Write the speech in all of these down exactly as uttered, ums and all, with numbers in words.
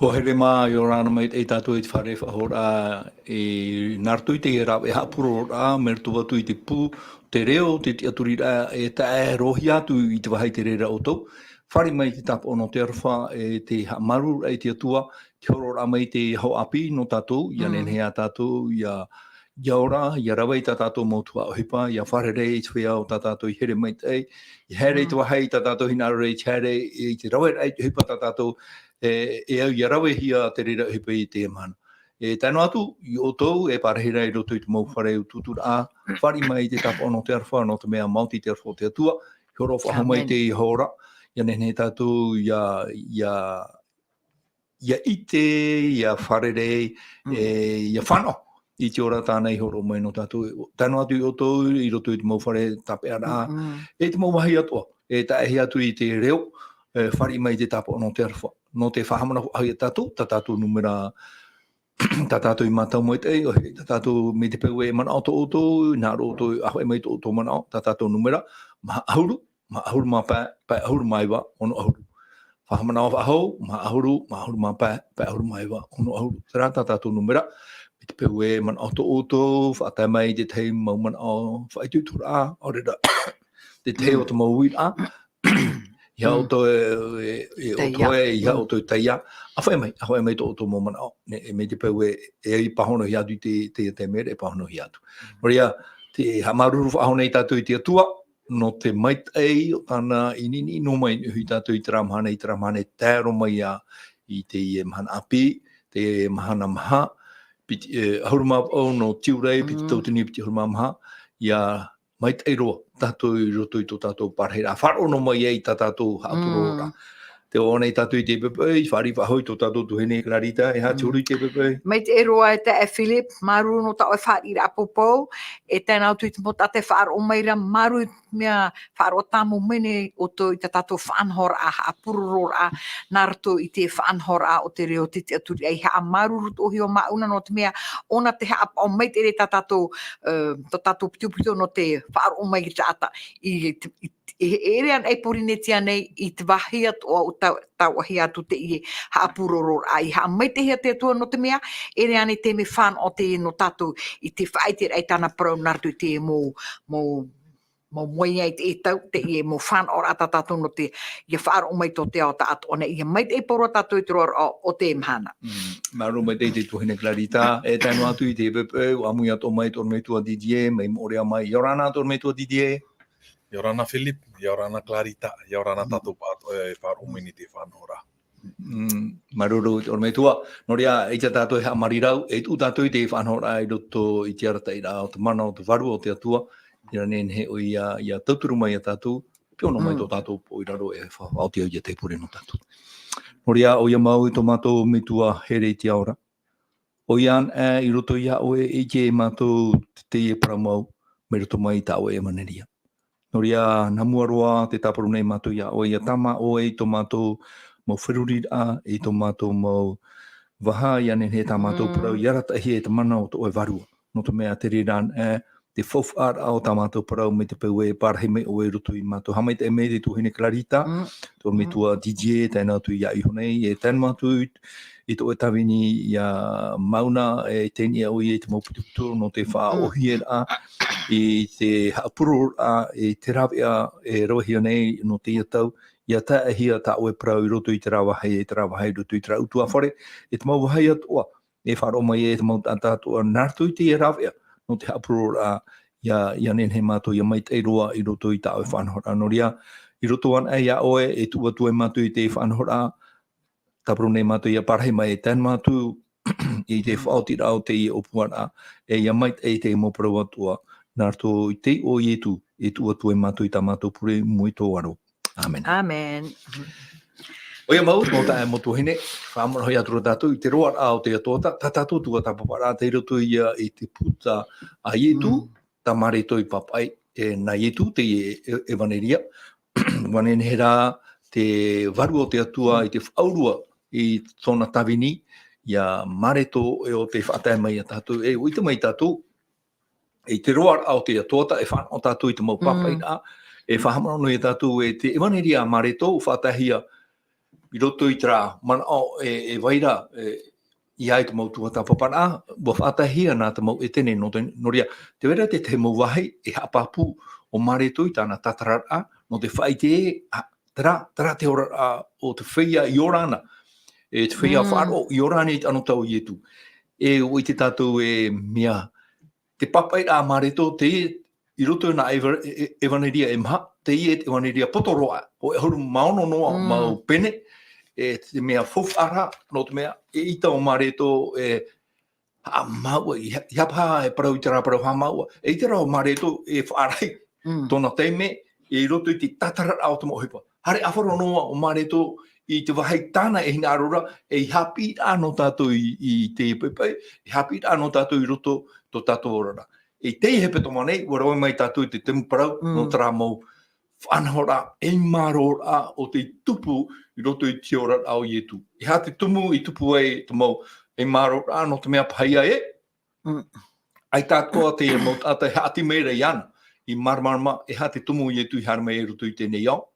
ʻOia, ʻia ora na maitaʻi tātou i te fare faʻahoʻiraʻa, e, nā roto i te rāveʻa haʻapurororaʻa, mai roto atu i te pū, te reo, te tiʻaturiraʻa, e tae roa atu i te vāhi i te reira ʻoutou. Fāriʻi mai te tāpaʻo nō te aroha, e te haʻamāuruururaʻa i te Atua, te hōroʻaraʻa mai te aho ʻāpī nō tātou, ʻia Mm. nehenehe ā tātou, ʻia, ʻia ora, ʻia rave i tā tātou mau tuhaʻa ʻohipa, ʻia fārerei i te feiā o tā tātou i here maitaʻi, ʻia haere i te Mm. vāhi i tā tātou hinaʻaro i te haere, i te raveraʻa i te ʻohipa tā tātou, e, e au ʻia ravehia te reira ʻohipa i teie mahana. E tae noa atu, ia ʻoutou, e pārahi ra i roto i te mau fare utuuturaʻa, fāriʻi mai te tāpaʻo nō te aroha, nō te mea maoti te aroha o te Atua, hōroʻa faʻahou mai Amen. Te hora, ʻia nehenehe tātou, ʻia, ʻia, ʻia ʻite, ʻia fārerei, Mm. e, ʻia fānaʻo i te ora tāna i hōroʻa mai nō tātou. Tae noa atu ia ʻoutou, i roto i te mau fare tāpeʻaraʻa, Mm-mm. e te mau vāhi atoʻa, e tae atu i te reo, e, fāriʻi mai te tāpaʻo nō te aroha. Nō te faʻahaʻamanaʻo faʻahou ia tātou, tā tātou nūmera, tā tātou i mātau maitaʻi, ʻoia, tā tātou mai te peu e manaʻo tō ʻoutou, hinaʻaro ʻoutou, ʻāfaʻi mai tō ʻoutou manaʻo, tā tātou nūmera, maha ʻahuru, maha ʻahuru mā pae, pae ʻahuru mā iva, ono ʻahuru. Faʻahaʻamanaʻo faʻahou, maha ʻahuru, maha ʻahuru mā pae, pae ʻahuru mā iva, ono ʻahuru. Terā tā tātou nūmera, mai te peu e manaʻo tō ʻoutou, faʻatae mai i te tahi mau manaʻo, faʻaitoitoraʻa, ʻaore rā, te tahi Mm. o te mau uiraʻa, ʻeiaha Mm. ʻoutou e, e, e, Taiā. ʻoutou e, ʻeiaha Mm. ʻoutou e taiā, ʻāfaʻi mai, ʻāfaʻi mai tō ʻoutou mau manaʻo, nē, e mai te peu e, e pāhonohia atu i te, te, te mea e pāhonohia atu. Mm. Nō reira, te haʻamāuruuru faʻahou nei tātou i te Atua, nō te maitaʻi o tāna i niniʻi noa mai i niʻa iā tātou i terā mahana, i terā mahana e tae roa mai ia i teie mahana ʻāpī, teie mahana maha, piti, e, ʻahuru mā vaʻu nō Tiurai, piti Mm. tauatini piti ʻahuru mā maha, ʻia maitaʻi roa tātou i roto i tō tātou pārahiraʻa. Faʻaroʻo noa mai ai tā tātou haʻapurororaʻa. Mm. Tē ʻoaʻoa nei tātou i te poʻipoʻi, fāriʻi faʻahou i tō tātou tuahine Clarita, e aha te Mm. huru i te poʻipoʻi? Maitaʻi roa e taeaʻe Philip, māuruuru nō tā ʻoe fāriʻiraʻa poupou, e tae noa atu i te mau taʻata e faʻaroʻo mai ra, māuruuru i te mea faʻaroʻo tāmau mai nei ʻoutou i tā tātou faʻanahoraʻa, haʻapurororaʻa, nā roto i te faʻanahoraʻa o te reo, te tiʻaturiraʻa, e haʻamāuruuru atoʻa hoʻi māʻona nō te mea, ʻōna te haʻapaʻo maitaʻi ra i tā tātou, e, tā tātou pitopito nō te faʻaroʻo mai i te taʻata, i te, i te, e, e ʻere anaʻe i Pōrīnetia nei, i te vāhi atoʻa ʻo tau, tauʻahia atu teie haʻapurororaʻa, e haʻamaitaʻihia te Atua nō te mea, e ʻere anaʻe te mea fānaʻo teie nō tātou, i te faʻaʻiteraʻa i tāna parau nā roto i te mau, mau, mau moeʻa i te, i tau, teie mau fānaʻoraʻa tā tātou nō te, ʻia faʻaroʻo mai tō te ao taʻatoʻa nei, ʻia maitaʻi pauroa tātou i te roaraʻa o te mahana. Mm, māuruuru maitaʻi te tuahine Clarita, e tae noa atu i te poʻipoʻi, ʻua ʻāmui atoʻa mai tō ʻorometua Didier, mai Moʻorea mai, ʻia ora na tō ʻorometua Didier. ʻIa ora na Philip, ʻia ora na Clarita, ʻia ora na Mm. tātou pāʻatoʻa e faʻaroʻo mai nei i te faʻanahoraʻa. Mm, māuruuru tō ʻorometua. Nō reira, ʻeita tātou e haʻamāuruuru, e tuʻu tātou i te faʻanahoraʻa i roto i te arataʻiraʻa o te mana o te Vārua o te Atua, ʻia nehenehe ʻoia, ʻia tauturu mai ia tātou, pio noa mai Mm. tō tātou pō i raro e fa-, faʻaoti ai ia te pure nō tātou. Nō reira, ʻoia mau i tō mātou Metua here i te ao ra. ʻOia anaʻe i roto iā ʻoe e ʻite e mātou te, teie parau mau, mai roto mai i tā ʻoe ʻevaneria. Nō reira, nā mua roa tē tāparu nei mātou iā ʻoe, ʻia tāmā ʻoe i tō mātou mau feruriraʻa, i tō mātou mau vaha, ʻia nehenehe tā mātou Mm. parau, ʻia arataʻihia e te mana o tō ʻoe Vārua. Nō te mea te reira anaʻe, te faufaʻaraʻa o tā mātou parau mai te peu e pārahi mai ʻoe i roto iā mātou. Haʻamaitaʻi mai te tuahine Clarita, Mm. tō Mm. Metua Didier, tae noa atu iā iho nei, e tae noa atu i, i tō ʻoe tāvini iā Mauna, e teie nei ʻoia i te mau pitopito nō te faʻaʻōhieraʻa, Mm. i te haʻapurororaʻa, i te rāveʻa, e ravehia nei nō teie tau, ʻia taeaʻehia tā ʻoe parau i roto i terā vāhi, i terā vāhi, i roto i terā ʻutuāfare, i te mau vāhi atoʻa, e faʻaroʻo mai e te mau taʻata atoʻa, nā roto i te rāveʻa, nō te haʻapurororaʻa, ʻia, ʻia nehenehe mātou, ʻia maitaʻi roa i roto i tā ʻoe faʻanahoraʻa. Nō reira, i roto anaʻe iā ʻoe, e tuʻu atu ai mātou i te faʻanahoraʻa, tāparu nei mātou ʻia pārahi mai, e tae noa atu i te Mm. faʻaotiraʻa o teie ʻōpuaraʻa, e ʻia maitaʻi te mau parau atoʻa, nā roto i te iʻoa o Ietu, e tuʻu atu ai mātou i tā mātou pure i mua i tō aro. ʻĀmene. ʻĀmene. ʻOia mau, mau taeaʻe, mau tuahine, faʻamanahia atu ra tātou i te roaraʻa o te Atua, tā, tā tātou tuatāpaparaʻa tei roto ia i te puta a Ietu, Mm. tā Mareko i pāpaʻi, e, nā Ietu, teie e-, ʻevaneria, ʻua nehenehe rā te Vārua o te Atua i te faʻaurua i tōna tāvini, iā Mareko e ʻo tē faʻatae mai iā tātou, e, ʻua ʻite mai tātou, i te roaraʻa o te Atua, tā e fānaʻo tātou i te mau Mm. pāpaʻiraʻa, e faʻahaʻamanaʻo noa iā tātou e te ʻevaneria a Mareko, faʻataehia i roto i terā manaʻo e, e vai ra, e, i ai te mau tuatāpaparaʻa, ua faʻataehia nā te mau ʻētene, nō te, nō reira, tē vai ra te, te mau vāhi, e haʻapāpū ʻo Mareto i tāna tātararaʻa, nō te faʻaʻite, a, terā, terā te oraraʻa o te feiā i ora na, e te feiā Mm. faʻaroʻo i ora na i te anotau o Ietu. E, ʻua ʻite tātou e mea, te pāpaʻiraʻa a Mareto, te, i roto i nā eva-, e, e, evaneria e maha, teie te evaneria poto roa, hōʻē ʻahuru mā ono noa Mm. mau pene, e te mea faufaʻa ra, nō te mea, eʻita ʻo Mareto, e, haʻamāuʻa, i ha-, i hapa e parau i terā parau haʻamāuʻa, eʻita rā ʻo Mareto, e faʻarahi, Mm. tōna taime, i roto i te tātararaʻa o te mau ʻohipa. Haere ʻāfaro noa ʻo Mareto i te vāhi tāna e hinaʻaro ra, e haʻapiʻiraʻa nō tātou i, i te paepae, e haʻapiʻiraʻa nō tātou i roto tō tātou oraraʻa. I teie hepetoma nei, ʻua rave mai tātou i te tumu parau, Mm. nō terā mau faʻanahoraʻa, ʻeimaroraʻa o tei tupu i roto i te oraraʻa o Ietu. E aha te tumu i tupu ai te mau ʻeimaroraʻa, nō te mea paʻi ē, Mm. ʻaita atoʻa te mau taʻata e haʻati mai ra iāna, i māramarama, e aha te tumu o Ietu i haere mai i roto i teie nei ao.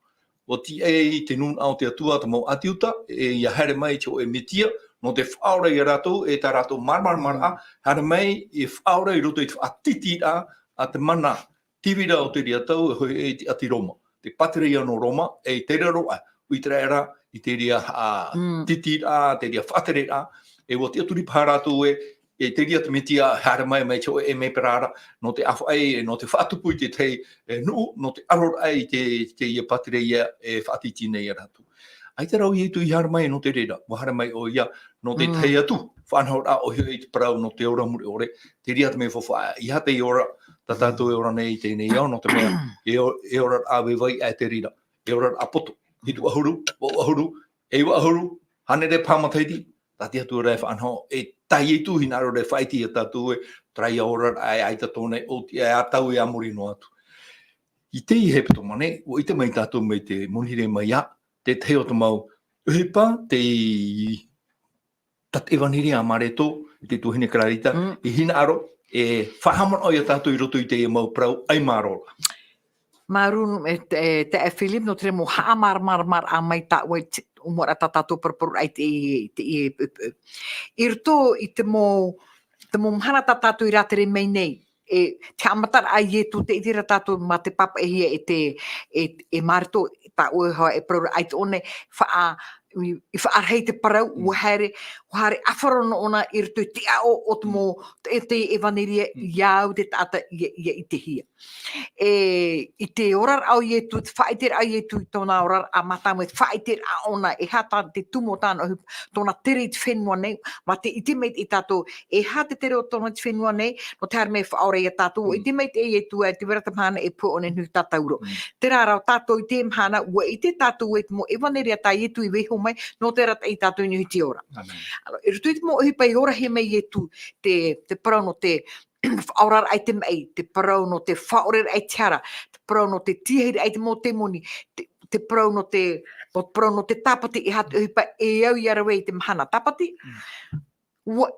ʻUa tiʻa ai te nūnaʻa o te Atua te mau ʻĀti Iuta, e ʻia haere mai te hōʻē Metia, nō te faʻaora ia rātou, e tā rātou māramarama, haere mai, e faʻaora i roto i te faʻatītīraʻa, a te mana, tīvira o te reira tau, e hoʻi i te ʻāti Roma. Te pātireia nō Roma, e te reira roa, ʻo Iteraera, i te reira, a, Mm. tītīraʻa, te reira faʻatereraʻa, e ʻua tiʻaturi paha rātou ē, e te reira te Metia haere mai, mai te hōʻē ʻēmepera ra, nō te ʻāfaʻi, nō te faʻatupu i te tahi, e, nuʻu, nō te aro raʻa i te, teie pātireia e faʻatītī nei ia rātou. ʻAita rā ʻo Ietu i haere mai nō te reira, ʻua haere mai ʻoia, nō te Mm. tahi atu, faʻanahoraʻa ʻoia hoʻi te parau nō te ora mure ʻore, te reira te mea faufaʻa, e aha te ora, tā tātou e ora nei i teie nei ao, nō te mea, e o-, e oraraʻa vaivai aʻe te reira, e oraraʻa poto, hitu ʻahuru, vaʻu ʻahuru, e iva ʻahuru, hānere paha matahiti, tā te Atua rā e faʻanaho, e tā Ietu hinaʻaro ra e faʻaʻite ia tātou ē, terā ia oraraʻa e ʻaita tōna e ʻoti, e ʻatau e a muri noa atu. I teie hepetoma nei, ʻua ʻite mai tātou mai te monirē mai ā, te tahi o te mau ʻohipa, te, tā te evaneria a Mareto, i te tuahine Clarita, Mm. i hinaʻaro, e faʻahaʻamanaʻo ia tātou i roto i teie mau parau ʻeimaroraʻa. Māuruuru, e, e, te, e Philip, nō te reira mau haʻamāramaramaraʻa mai tāʻu i te, ʻua rave tā tātou paraparau i te, i te, i, i, i roto i te mau, te mau mahana tā tātou i rātere mai nei, e, te haʻamataraʻa a Ietu, tē ʻite ra tātou mā te pāpaʻihia e te, e, e Mareto, tāʻu e hoa e parau ra ʻaita ʻōna, faʻa-, i, i faʻarahi te parau, Mm. ʻua haere, ʻua haere ʻāfaro noa ʻōna i roto i te aʻo o te Mm. mau, te, te evaneria Mm. i au te taʻata ia, ia ʻitehia. E, i te oraraʻa o Ietu, te faʻaʻiteraʻa o Ietu i tōna oraraʻa mātāmua, te faʻaʻiteraʻa ʻōna, e aha tā te tumu o tāna ʻohipa, tōna tere i te fenua nei, mā te ʻite maitaʻi tātou, e aha te tere o tōna i te fenua nei, nō te haere mai e faʻaora ia tātou, Mm. ʻite maitaʻi e Ietu ē, tē vai ra te mahana e pohe ʻōna i niʻa i te tātauro. Mm. Terā rā, tātou i teie mahana, ʻua ʻite tātou ē te mau evaneria tā Ietu i vaiiho mai, nō te arataʻi ia tātou i niʻa i te ora. Amen. Alo, i roto i te mau ʻohipa i orahia mai e Ietu, te, te parau nō te faʻaoraraʻa i te maʻi, te parau nō te faʻaʻoreraʻa i te hara, te parau nō te tiahiraʻa i te mau temoni, te, te parau nō te, mau parau nō te tāpati, e aha te ʻohipa e au ʻia rave i te mahana tāpati. Mm. ʻUa,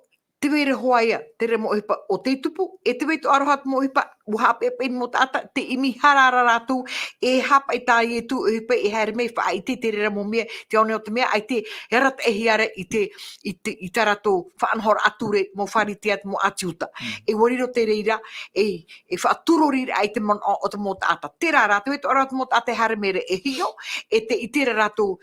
tē vai ra hoʻi ia, te reira mau ʻohipa ʻo tei tupu, e tē vai atoʻa ra hoʻi te mau ʻohipa, ʻua haʻapeʻapeʻa i te mau taʻata, te ʻimi hara ra rātou, e haʻapaʻo i tā Ietu ʻohipa e haere mai e faʻaʻite i te reira mau mea, te ao nei o te mea, ʻaita e arataʻihia ra i te, i te, i tā rātou faʻanahoraʻa ture, mau Pharisea, te mau ʻĀti Iuta. Mm. E ʻua riro te reira, e, e faʻaturoriraʻa i te manaʻo o te mau taʻata. Terā rā, tē vai atoʻa ra te mau taʻata e haere mai ra e hiʻo, e tē ʻite ra rātou,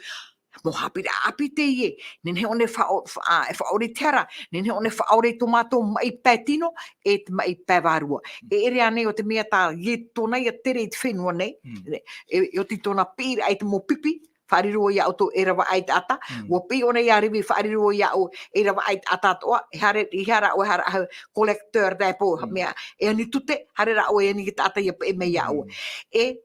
mau haʻapiʻiraʻa ʻāpī teie, nehenehe ʻōna e faʻa-, faʻa-, e faʻaʻore i te hara, nehenehe ʻōna e faʻaʻore i tō mātou maʻi pae tino, e te maʻi pae vārua. E ʻere ānei ʻo te mea tā Ie-, tōna ia tere i te fenua nei, Mm. e, e oti tōna piʻiraʻa i te mau pipi, faʻariro ia ʻoutou e ravaʻai taʻata, Mm. ʻua piʻi ʻōna ia Revi faʻariro ia ʻoutou e ravaʻai taʻata atoʻa, e haere, e haere ʻoe, haere, haere, collecteur d'impôts, Mm. mea, e ani tute, haere rā ʻoe e ani i te taʻata ia peʻe mai ia ʻoe. Mm. E,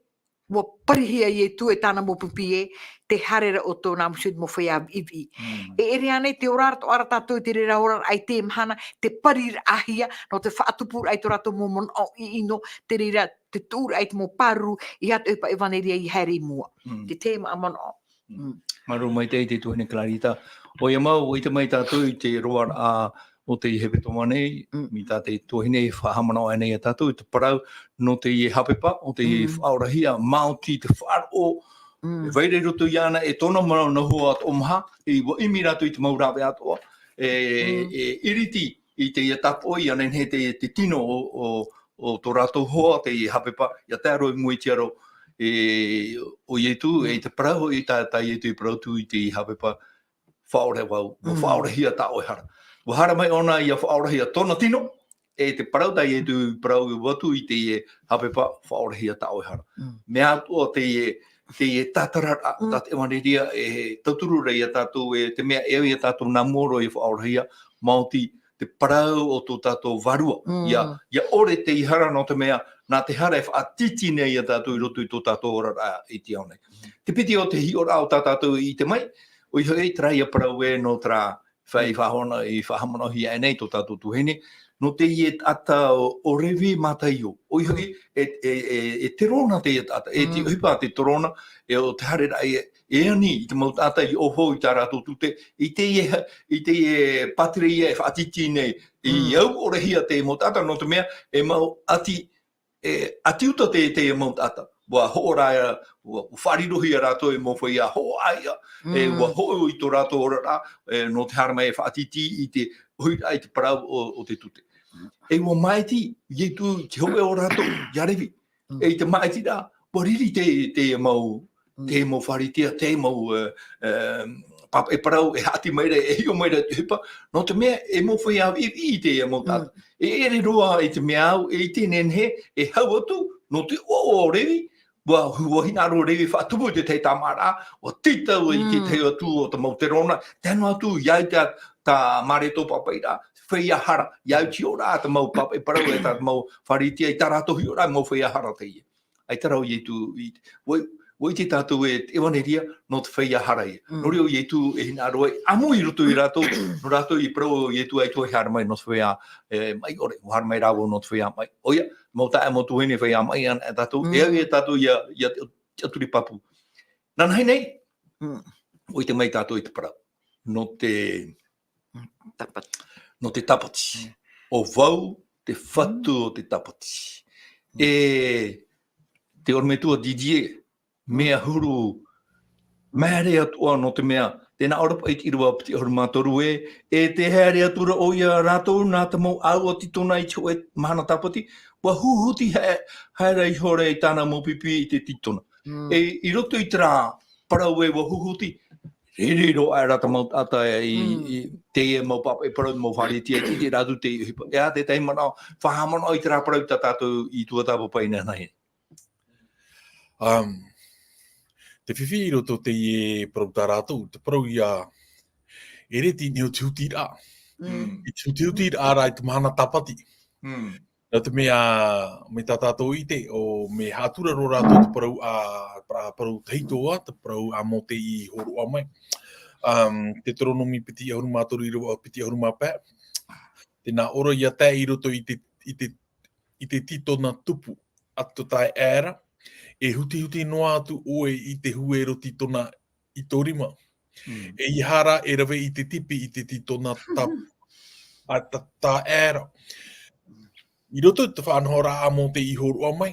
ʻua parihia e Ietu e tāna mau pipi ē, te haere ra ʻoutou nā Mōsese i te mau feiā viʻiviʻi. Mm. E ʻere ānei te ora atoʻa ra tātou i te reira oraraʻa i teie mahana, te pariraʻahia, nō te faʻatupuraʻa i tō rātou mau manaʻo ʻino, te reira te tuʻuraʻa i te mau pāruru, e aha te ʻohipa evanelia i haere i mua. Mm. Te tēma a manaʻo. Mm. Mm. Māuruuru maitaʻi te tuahine Clarita. ʻOia mau, ʻua ʻite mai tātou i te roaraʻa o teie hepetoma nei, Mm. mai tā te tuahine e faʻahaʻamanaʻo aʻenei ia tātou, i te parau nō teie haʻapeʻapeʻa, ʻo te Mm. faʻaorahia, maoti te faʻaroʻo, Mm. E vai ra i roto iāna e tōna mau noho atoʻa maha, e ʻua ʻimi rātou i te mau rāveʻa atoʻa, e, Mm. e iriti i teie tāpoʻi, ʻia nehenehe te, te tino o, o, o tō rātou hoa, teie haʻapepa, ʻia tae roa i mua i te aro, e, o Ietu, e i te parau, i tā, tā Ietu i parau atu i te haʻapepa, faʻaʻore vau, ʻua Mm. faʻaʻorehia tā ʻoe hara. ʻUa haere mai ʻōna ʻia faʻaʻorehia tōna tino, e te parau tā Ietu i parau atu i teie haʻapepa, faʻaʻorehia tā ʻoe hara. Mm. Mea atoʻa teie, teie tātararaʻa, Mm. tā te ʻevaneria e tauturu ra ia tātou e te mea e au ia tātou nā mua roa ʻia faʻaʻorehia, maoti te parau o tō tātou Vārua. Mm. ʻIa, ʻia ʻore teie hara nō te mea, nā te hara e faʻatītī nei ia tātou i roto i tō tātou oraraʻa i te ao nei. Te piti o te hiʻoraʻa o tā tātou i ʻite mai, ʻoia hoʻi terā ïa parau ē nō terā fai Mm. faʻahono-, i faʻahaʻamanaʻohia aʻe nei tō tātou tuahine, nō teie taʻata o, o Revi Mataio. ʻOia hoʻi, Mm. e, e, e, e terona teie taʻata, e te Mm. ʻohipa te terona, e o te haereraʻa e, e ani i te mau taʻata i ʻōhou i tā rātou tute, i teie, i teie pātireia e faʻatītī nei, i Mm. au ʻorehia te mau taʻata, nō te mea, e mau ʻati, e, ʻati uta te, te mau taʻata. ʻUa hoʻo rā, ʻua, ʻua faʻarirohia rātou e mau feiā hoʻo ʻāiʻa, e, Mm. ʻua hoʻo i tō rātou oraraʻa, e, nō te haere mai e faʻatītī i te ʻohiraʻa i te parau o, o te tute. E ʻua māʻiti Ietu i te hōʻē o rātou, ia Revi. Mm. E i te māʻitiraʻa, ʻua riri te, te mau, Mm. te mau Pharisea, te mau, e, e, pāpaʻi parau, e haʻati mai ra, e hiʻo mai ra te ʻohipa, nō te mea, e mau feiā viʻiviʻi teie mau taʻata. Mm. E ʻere roa i te mea au, e ʻite nehenehe, e hau atu, nō te ʻoaʻoa o Revi, ʻua, ʻua hinaʻaro Revi faʻatupu i te tahi tāmāʻaraʻa, ʻua tītau i te Mm. tahi atu o te mau terona, tae noa atu, ʻia au tā, tā Mareko pāpaʻiraʻa, feiā hara, ʻia au te hiʻoraʻa, te mau pāpaʻi parau, e tā te mau Pharisea, i tā rātou hiʻoraʻa, mau feiā hara teie. ʻAita rā ʻo Ietu, i, ʻua, ʻua ʻite tātou e te ʻevaneria, nō te feiā hara ïa. Mm. Nō reira ʻo Ietu e hinaʻaro e ʻamu i roto ia rātou, nō rātou i parau ʻo Ietu ʻaita e haere mai nō te feiā, e, maʻi ʻore, ʻua haere mai rā vau nō te feiā maʻi. ʻOia, mau taeaʻe, mau tuahine feiā maʻi ana e tātou, Mm. e au ia tātou ʻia, ʻia tiʻaturi pāpū. Nānahi nei, Mm. ʻua ʻite mai tātou i te parau. Nō te Mm. Tāpati. Nō te tāpati. Mm. ʻO vau te fatu Mm. o te tāpati. Mm. E te ʻorometua Didier, mea Mm. huru, māere atoʻa nō te mea, tē nā ʻō ra paʻi te ʻīrava piti ʻahuru mā toru ē, e tē haere atu ra ʻoia ia rātou nā te mau ʻāua tītona i te hōʻē mahana tāpati, ʻua huhuti hae-, haere ihora i tāna mau pipi i te tītona. Mm. E, i roto i terā parau ē ʻua huhuti, riri roa aʻe ra te mau taʻata i, Mm. i teie mau pāpaʻi parau, mau Pharisea, i te, i te rātou te ʻohipa. E aha te tahi manaʻo, faʻahaʻamanaʻo i terā parau tā tātou i tuatāpapa inanahi. Um, te fifi i roto teie parau tā rātou, te parau ïa, e reti nei ʻo te hutiraʻa. Mm. I te hutihutiraʻa ra i te mahana tāpati. Mm. Nō te mea, mai tā tātou i ʻite, ʻo, mea haʻatura roa rātou te parau a, parau, parau tahito ā, te parau a Mōte i hōroʻa mai. Um, Teuteronome piti ʻahuru mā toru ʻīrava piti ʻahuru mā pae. Tē nā ʻō ra ʻia tae i roto i te, i te, i te tītona tupu, ʻaita tae aʻera, e hutihuti noa atu ʻoe i te huero tītona i tō rima. Mm. E ʻeiaha ra e rave i te tipi i te tītona tāpū. ʻAita tae aʻera. I roto i te faʻanahoraʻa a Mōte i hōroʻa mai,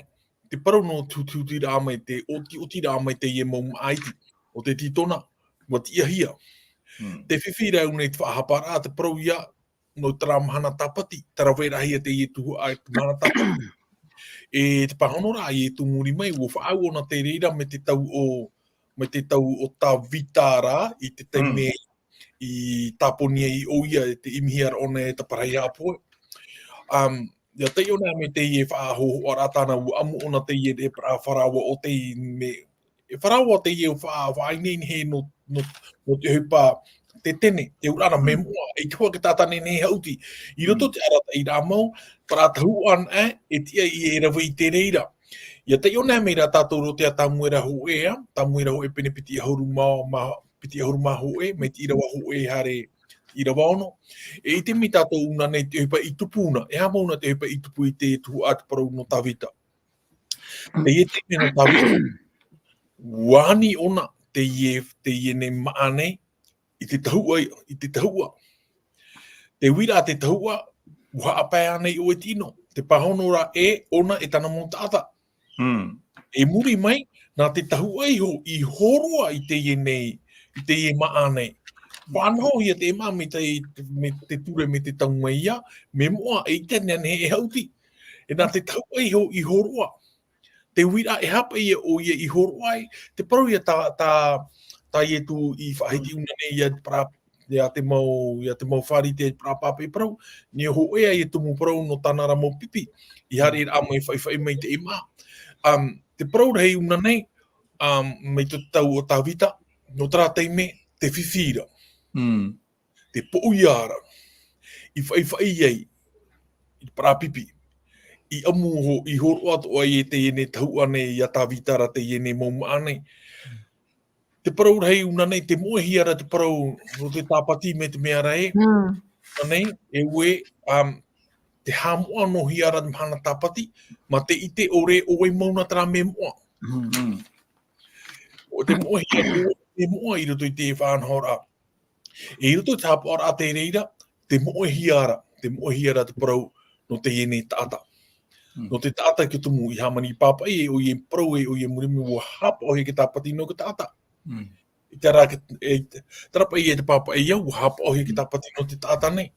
te parau nō te hutihutiraʻa mai, te ʻotiʻotiraʻa mai teie mau māʻiti o te tītona, ʻua tiʻahia. Mm. Te fifi rā nei te faʻahaparaʻa, te parau ïa, nō terā mahana tāpati, tē rave ra hia teie tuhaʻa i te mahana tāpati. E te pāhonoraʻa a Ietu i muri mai, ʻua faʻaau ʻōna te reira mai te tau o, mai te tau o Tavita ra, i te taime Mm. i tāpōnihia ai ʻoia, e te ʻimihia ra ʻōna e te parahi haʻapohe. Um, ʻia taiʻo anaʻe mai teie faʻahōhoʻaraʻa tāna, ʻua ʻamu ʻōna teie e parau Farao ʻo tei me-, e Farao teie ʻua faʻa-, faʻaineine nō, nō, nō te ʻohipa te tene, te auraʻa ra mea Mm. moʻa, e te hua ke tātane nei haʻuti. I roto Mm. te arataʻiraʻa mau, parau tahuʻa anaʻe, e tiʻa i e rave i te reira. ʻIa taiʻo anaʻe mai ra tātou roto ia Tamuera hōʻē, ā, Tamuera hōʻē pene piti ʻahuru mā, mā, piti ʻahuru mā hōʻē, mai te ʻīrava hōʻē haere ʻīrava ono. E ʻite mai tātou ʻōna nei te ʻohipa i tupu ʻōna, e aha mau ʻōna te ʻohipa i tupu i te tuhaʻa te parau nō Tavita. Teie te mea nō Tavita. ʻUa ani ʻōna teie, teie nei māʻa nei, i te tahuʻa, i te tahuʻa. Te uiraʻa te tahuʻa, ʻua haʻapae ānei ʻoe i te ʻino. Te pāhonoraʻa ē, ʻōna e tāna mau taʻata. Mm. I muri mai, Nā te tahuʻa iho i hōroʻa i teie nei, i teie māʻa nei. Faʻanahohia te māʻa mai te, mai te ture, mai te tau mai ia, mea moʻa e ʻite nei e haʻuti. E nā te tahuʻa iho i hōroʻa. Te uiraʻa e aha paʻi ʻoia i hōroʻa ai, te parau ia tā, tā, tā Ietu i faʻahiti ʻuna nei ia te parau, ia te mau, ia te mau Farite, parau pāpaʻi parau, nō hōʻē ia tumu parau nō tāna ra mau pipi, i haere ra mai faʻifaʻi mai te māʻa. Um, te parau rahi ʻuna nei, um, mai te tau o Tavita, nō terā taime, te fifi ra. Mm. Te poʻia ra. I faʻifaʻi ai, i te parau pipi. I ʻamu ho-, i hōroʻa atoʻa ai e teie nei tahuʻa nei, ia Tavita ra teie nei mau māʻa nei. Te parau rahi ʻuna nei, te moʻehia ra te parau, nō te tāpati mai te mea ra ē. Mm. ʻUna nei, e ue, um, te haʻamoʻa noa hia ra te mahana tāpati, mā te ʻite ʻore ʻo vai mau nā terā mea moʻa. Mm. ʻO te moʻehia ra te mea moʻa i roto i te faʻanahoraʻa. E i roto i te haʻapaʻoraʻa te reira, te moʻehia ra, te moʻehia ra te parau nō teie nei taʻata. Mm. Nō te taʻata ki tumu i hāmani pāpaʻi, e ʻoia parau, e ʻoia muri mai, ʻua haʻapaʻohia te tāpati nō te taʻata. Mm. I terā ke, e, terā paʻi e te pāpaʻi ia, ʻua haʻapaʻohia te tāpati nō te taʻata nei.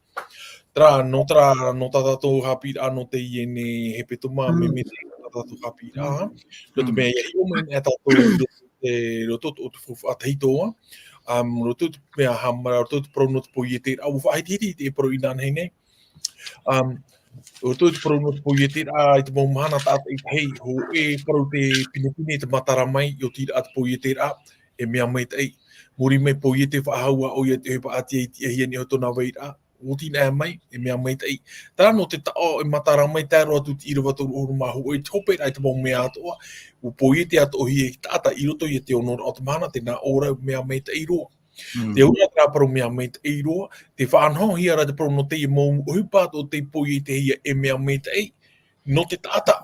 Terā, nō terā, nō tā tātou haʻapiʻiraʻa nō teie nei hepetoma, mm, me, me te, tā tātou haʻapiʻiraʻa. Mm. Nō te mea, ia hiʻo mai nei tātou i roto te, roto o te faufaʻa tahito, ā, um, roto te mea haʻamata, roto te parau nō te poieteraʻa, ʻua faʻahitihiti te parau inānahi nei. Um, roto te parau nō te poieteraʻa, i te mau mahana tātaʻitahi, hōʻē parau te pinepine, te matara mai, i oti ra te poieteraʻa, e mea maitaʻi. Muri mai poiete faʻahou ā ʻoia te ʻohipa ʻāti i tiʻahia nei ʻo tōna vairaʻa. ʻUa oti na mai, e mea maitaʻi. Terā nō te taʻo e matara mai, tae roa atu i te ʻīrava toru ʻahuru mā hōʻē, te hope ra i te mau mea atoʻa, ʻua poiete atoʻahia e te taʻata i roto i te ono ra o te mahana, tē nā ʻō ra mea maitaʻi roa. Mm. Te auraʻa terā parau mea maitaʻi roa, te faʻanahohia ra te parau nō teie mau ʻohipa atoʻa tei poietehia e mea maitaʻi, nō te taʻata.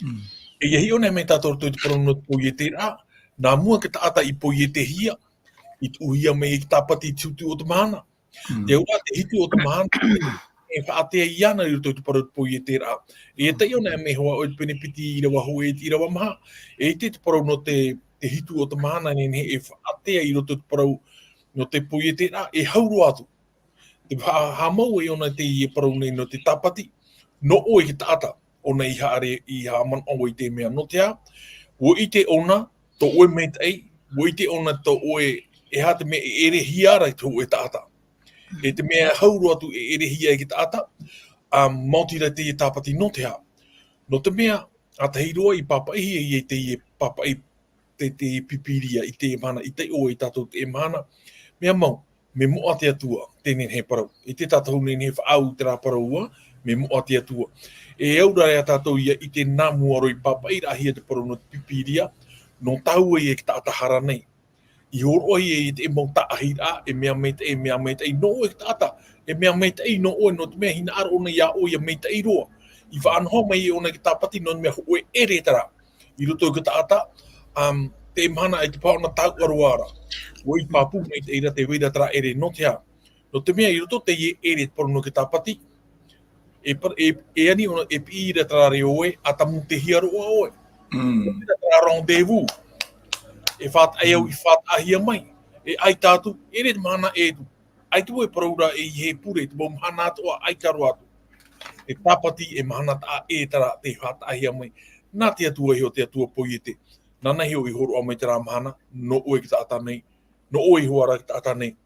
Mm. E ia hiʻo nei mai tātou roto i te parau nō te poieteraʻa, nā mua te taʻata i poietehia, i tuʻuhia mai e te tāpati i te hitu o te mahana. Mm. Te auraʻa te hitu o te mahana, e faʻaʻite iāna i roto i te parau poieteraʻa. E taiʻo nei mai hoʻi ʻoe te pene piti ʻīrava hōʻē i te ʻīrava maha. E ʻite te parau nō te, te hitu o te mahana nei, nei e faʻaʻite i roto i te parau nō te poieteraʻa, e hau roa atu. Te ha-, haʻamau ai ʻōna teie parau nei nō te tāpati, nō ʻoe te taʻata, ʻōna i haere, i haʻamanaʻo i te mea nō te aha, ʻua ʻite ʻōna, tō ʻoe maitaʻi, ʻua ʻite ʻōna tō ʻoe, e aha te mea e ʻerehia ra i te hōʻē taʻata. E te mea hau roa atu e ʻerehia e te taʻata, ā, maoti rā teie tāpati nō te aha. Nō te mea, ʻa tahi roa i pāpaʻihia i teie pāpaʻi te, te Pīpīria i teie mahana, i taiʻo ai tātou teie mahana. Mea mau, mea moʻa te Atua, teie nei parau. ʻIte tātou nei e faʻaau i terā parau ā, mea moʻa te Atua. E au ra ia tātou ʻia ʻite nā mua roa i pāpaʻiraʻahia te parau nō te Pīpīria, nō tāua ia e te taʻata hara nei. I hōroʻahia i te mau taʻahiraʻa, e mea maitaʻi, e mea maitaʻi, nō ʻoe te taʻata, e mea maitaʻi nō ʻoe, nō te mea hinaʻaro ʻōna iā ʻoe ʻia maitaʻi roa. I faʻanaho mai ʻōna i te tāpati, nō te mea hōʻē ʻere terā. I roto i te taʻata, um, te mahana i te pae ʻōna tauʻa roa ra. ʻUa i pāpū maitaʻi ra te vai ra terā ʻere nō te aha. Nō te mea i roto teie ʻere te parau nō te tāpati, e par-, e, e ani ʻōna e piʻi ra terā reo ē, ʻa tāmutehia roa ʻoe. Mm. Terā rendezvous. E faʻataʻa au, mm, i faʻataʻahia mai. E ʻaita atu, ʻere te mahana e tū. ʻAita e parau ra e ʻeiaha e pure, te mau mahana atoʻa, ʻaita roa atu. E tāpati, e mahana taʻa ʻē terā tei faʻataʻahia mai. Nā te Atua iho te Atua poiete. Nāna iho i hōroʻa mai terā mahana, nō ʻoe te taʻata nei, nō ʻoe iho ā ra te taʻata nei,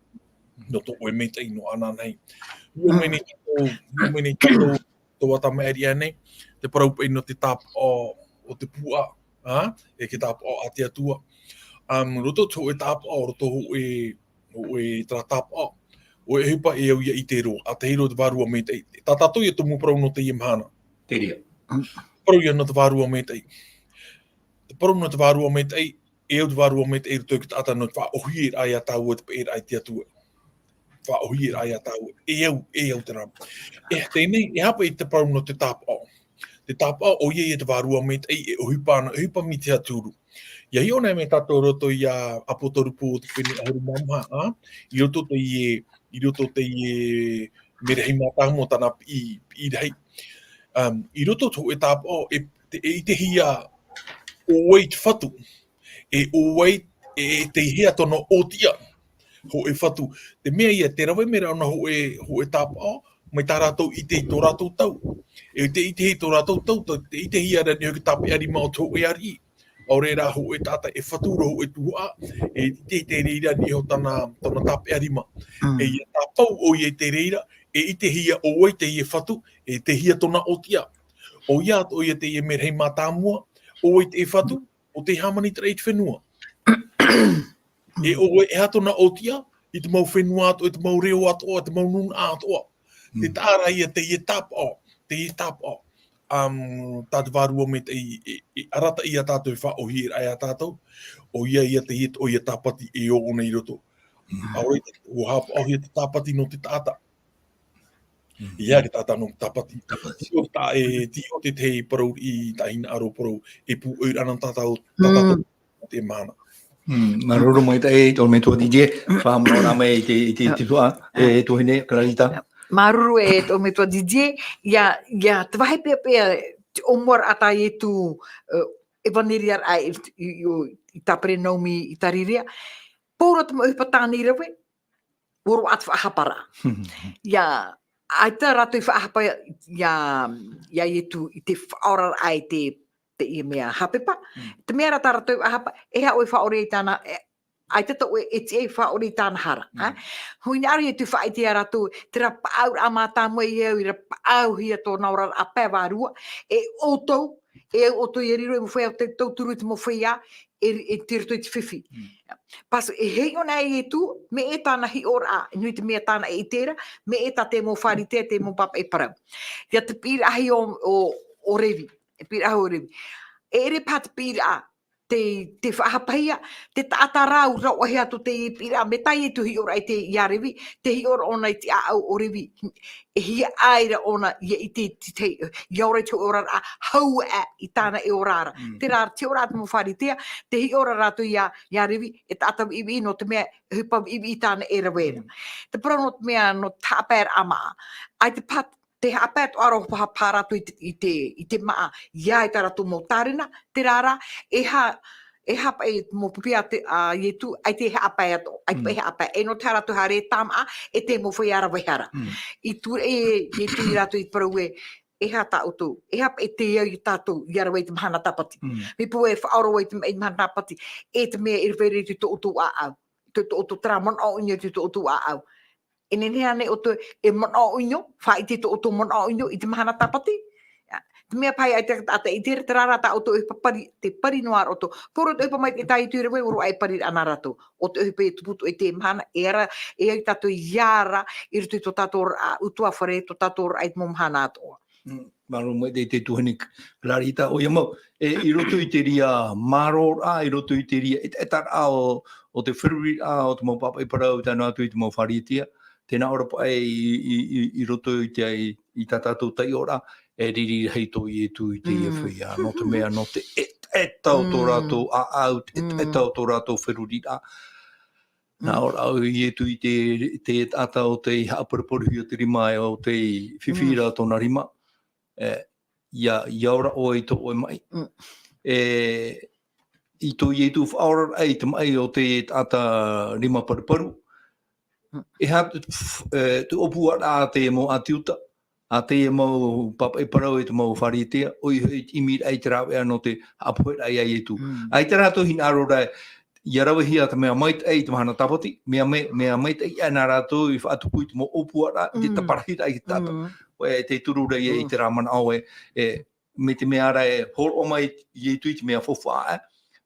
nō tō ʻoe maitaʻi, nō ānānahi. Hiʻo mai nei tātou, hiʻo mai nei tātou, tō Ata Maʻeri aʻe nei, te parau paʻi nō te tāpaʻo o te puaʻa, ā, e te tāpaʻo a te Atua. Um, roto te hōʻē tāpaʻo, roto hōʻē, hōʻē terā tāpaʻo, ʻoe e ʻohipa e au ʻia ʻite roa, ʻa tahi roa te Vārua Maitaʻi. Tā tātou ia tumu parau nō teie mahana. Te reira. Parau ia nō te Vārua Maitaʻi. Te parau nō te Vārua Maitaʻi, e au te Vārua Maitaʻi i roto i te taʻata nō te faʻaʻōhieraʻa iā tāua te peʻeraʻa i te Atua. Faʻaʻōhieraʻa iā tāua. E au, e au terā. E teie nei, e aha paʻi te parau nō te tāpaʻo. Te tāpaʻo, ʻoia ia te Vārua Maitaʻi, e ʻohipa ana, ʻohipa mai te Atua. ʻIa hiʻo nei mai tātou roto ia Apotorupu o te pene ʻahuru mā maha, ā? I roto teie, i roto teie merahi mātāmua tāna piʻi, piʻi rahi. Um, i roto te hōʻē tāpaʻo, e, te, e ʻitehia ʻo vai te Fatu. e ʻo vai, e, e tei hea tōna ʻōtiʻa. Hōʻē fatu. Te mea ia, te rave mai ra ʻōna hōʻē, hōʻē tāpaʻo, mai tā rātou ʻite i tō rātou tau. E te ʻitehia i tō rātou tau, te, te ʻitehia ra nei hoʻi te tāpeʻa rima o te hōʻē ariʻi. ʻAore rā hōʻē taʻata e fatu ra hōʻē tuhaʻa, e ʻitehia i te reira nei iho tāna, tōna tāpeʻa rima. Mm. E ia tāpaʻo ʻoia i te reira, e ʻitehia ʻo vai teie fatu, e ʻitehia tōna ʻōtiʻa. ʻOia, ʻoia teie merahi mātāmua, ʻo vai te fatu, ʻo tei hāmani terā i te fenua. E ʻo vai, e aha tōna ʻōtiʻa, i te mau fenua atoʻa, i te mau reo atoʻa, i te mau nūnaʻa atoʻa. Te Mm. taʻa ra ia teie tāpaʻo, teie tāpaʻo. Um, tā te vārua maitaʻi, e, e, arataʻi ia tātou e faʻaʻōhie ra ia tātou, ʻoia ia teie, ʻoia tāpati e ō ʻōna i roto. Mm. ʻAore, ʻua haʻapaʻohia te tāpati nō te taʻata. Mm. ʻEiaha te taʻata nō te tāpati. Tāpati. Tiʻo tā, e, tiʻo te tahi parau i tā hinaʻaro parau, e pūʻoi ra ʻana tātou, tātou Mm. te mahana. Mm, māuruuru maitaʻi, e tō metua D J, faʻahaʻamanaʻo mai i te, i te, i te tuhaʻa, e, tuahine, Clarita. Māuruuru e tō metua D J, ia, ia, te vāhi pea pea, te ʻōmuaraʻa tā Ietu, e, ʻevaneria ra i, i, i, i Kaperenaumi i Karirea. Pauroa te mau ʻohipa tāna i rave, ʻua roaʻa te faʻahapa ra. Ia, ʻaita rātou i faʻahapa ia, ia Ietu i te faʻaoraraʻa i te, teie mea haʻapepa. Mm. Te mea ra tā rātou i faʻahapa, e aha ʻoe i faʻaʻore i tāna, e, ʻaita tō ʻoe e tiʻa i faʻaʻore i tāna hara, Mm. ā? Hinaʻaro Ietu i faʻaʻite ia rātou, terā paʻauraʻa mātāmua e au i ra paʻauhia tōna oraraʻa pae vārua, e ʻoutou, e au ʻoutou ia riro i te mau feiā, te tauturu i te mau feiā, e, e tei roto i te fifi. Mm. Pāhono, e hiʻo na Ietu, mea e tāna hiʻoraʻa, e nui te mea tāna e ʻite ra, mea e tā te mau Pharisea, te mau pāpaʻi parau. Ia te piʻiraʻa hoʻi o, o, o Revi, e piʻiraʻa hoʻi o Revi. E ʻere paha te piʻiraʻa, te, te faʻahapahia, te taʻata rā ʻua rauʻahia atu te piʻiraʻa, mea tā Ietu i hiʻo ra i te, ia Revi, tē hiʻo ra ʻōna i te ʻāʻau o Revi, e hiaʻai ra ʻōna ia ʻite i te, ia ora i te oraraʻa, hau aʻe i tāna e ora ra. Mm. Terā te oraraʻa te mau Pharisea, tē hiʻo ra rātou ia, ia Revi, e taʻata viʻiviʻi nō te mea, e ʻohipa viʻiviʻi tāna e rave ra. Mm. Te parau nō te mea, nō te haʻapaeraʻa māʻa. ʻAita paha, te haʻapae atoʻa ra ʻua haʻapae rātou i te, i te, i te māʻa, ʻia ʻite rātou mau tārena, terā rā, e ha, e haʻapae mau pipi a te, a Ietu, ʻaita e haʻapae atoʻa, ʻaita Mm. paha e haʻapae, e nō te aha rātou haere tāmāʻa, e te mau feiā ravehia ra. Mm. I ture e, Ietu ia rātou i parau ē, e aha tā ʻoutou, e aha paha te au ia tātou, ʻia rave i te mahana tāpati. Mm. Mai te peu e faʻaora vau i te ma-, i te mahana tāpati, e te mea e rave ra i tō ʻoutou ʻāʻau, tō, tō ʻoutou terā manaʻo ʻino i tō ʻoutou ʻāʻau. E nehenehe ānei ʻoutou e manaʻo ʻino, faʻaʻite tō ʻoutou manaʻo ʻino i te mahana tāpati? Te mea paha ʻaita, ʻaita e ʻite ra, terā rā tā ʻoutou ʻohipa pari, te pari noa ra ʻoutou. Pauroa te ʻohipa maitaʻi tā Ietu i rave, ʻua roaʻa e pari ana rātou. ʻO te ʻohipa e tupu atoʻa i te mahana, e ara, e au tātou ʻia ara, i roto i tō tātou oraraʻa ʻutuāfare, tō tātou oraraʻa i te mau mahana atoʻa. Mm, māuruuru maitaʻi te tuahine Clarita, ʻoia mau, e, i roto i te reira mārōraʻa, i roto i te reira, e, e taʻa o, o te feruriraʻa, o te mau pāpaʻi parau, tae noa atu i te mau Pharisea, tē nā ʻō ra paha i, i, i, i roto i te, i, i tā tātou taiʻoraʻa, e riri rahi tō Ietu i teie Mm. feiā, nō te mea, nō te ʻetaʻeta o tō Mm. rātou ʻāʻau, te ʻetaʻeta Mm. o tō rātou feruriraʻa. Nā Mm. ʻō ra ʻo Ietu i te, te taʻata ʻo tei haʻaparuparuhia te rima e ʻo tei fifi Mm. ra tōna rima. E, ʻia, ʻia ora ʻoe i tō ʻoe maʻi. Mm. E, i tō Ietu faʻaoraraʻa i te maʻi o te taʻata rima paruparu. Mm. E aha te, e, te ʻōpuaraʻa a te mau ʻĀti Iuta, a te mau pāpaʻi parau e te mau Pharisea, ʻoia hoʻi te ʻimiraʻa i te rāveʻa nō te haʻapoheraʻa ia Ietu. Mm. ʻAita rātou hinaʻaro ra, ʻia ravehia te mea maitaʻi i te mahana tāpati, mea mai-, mea maitaʻi aʻe nā rātou i faʻatupu i te mau ʻōpuaraʻa, i te Mm. taparahi ra i te taʻata. Mm. ʻOia, e tē turu ra ia i Mm. terā manaʻo ē, e, mai te mea ra e hōroʻa mai Ietu i te mea faufaʻa aʻe,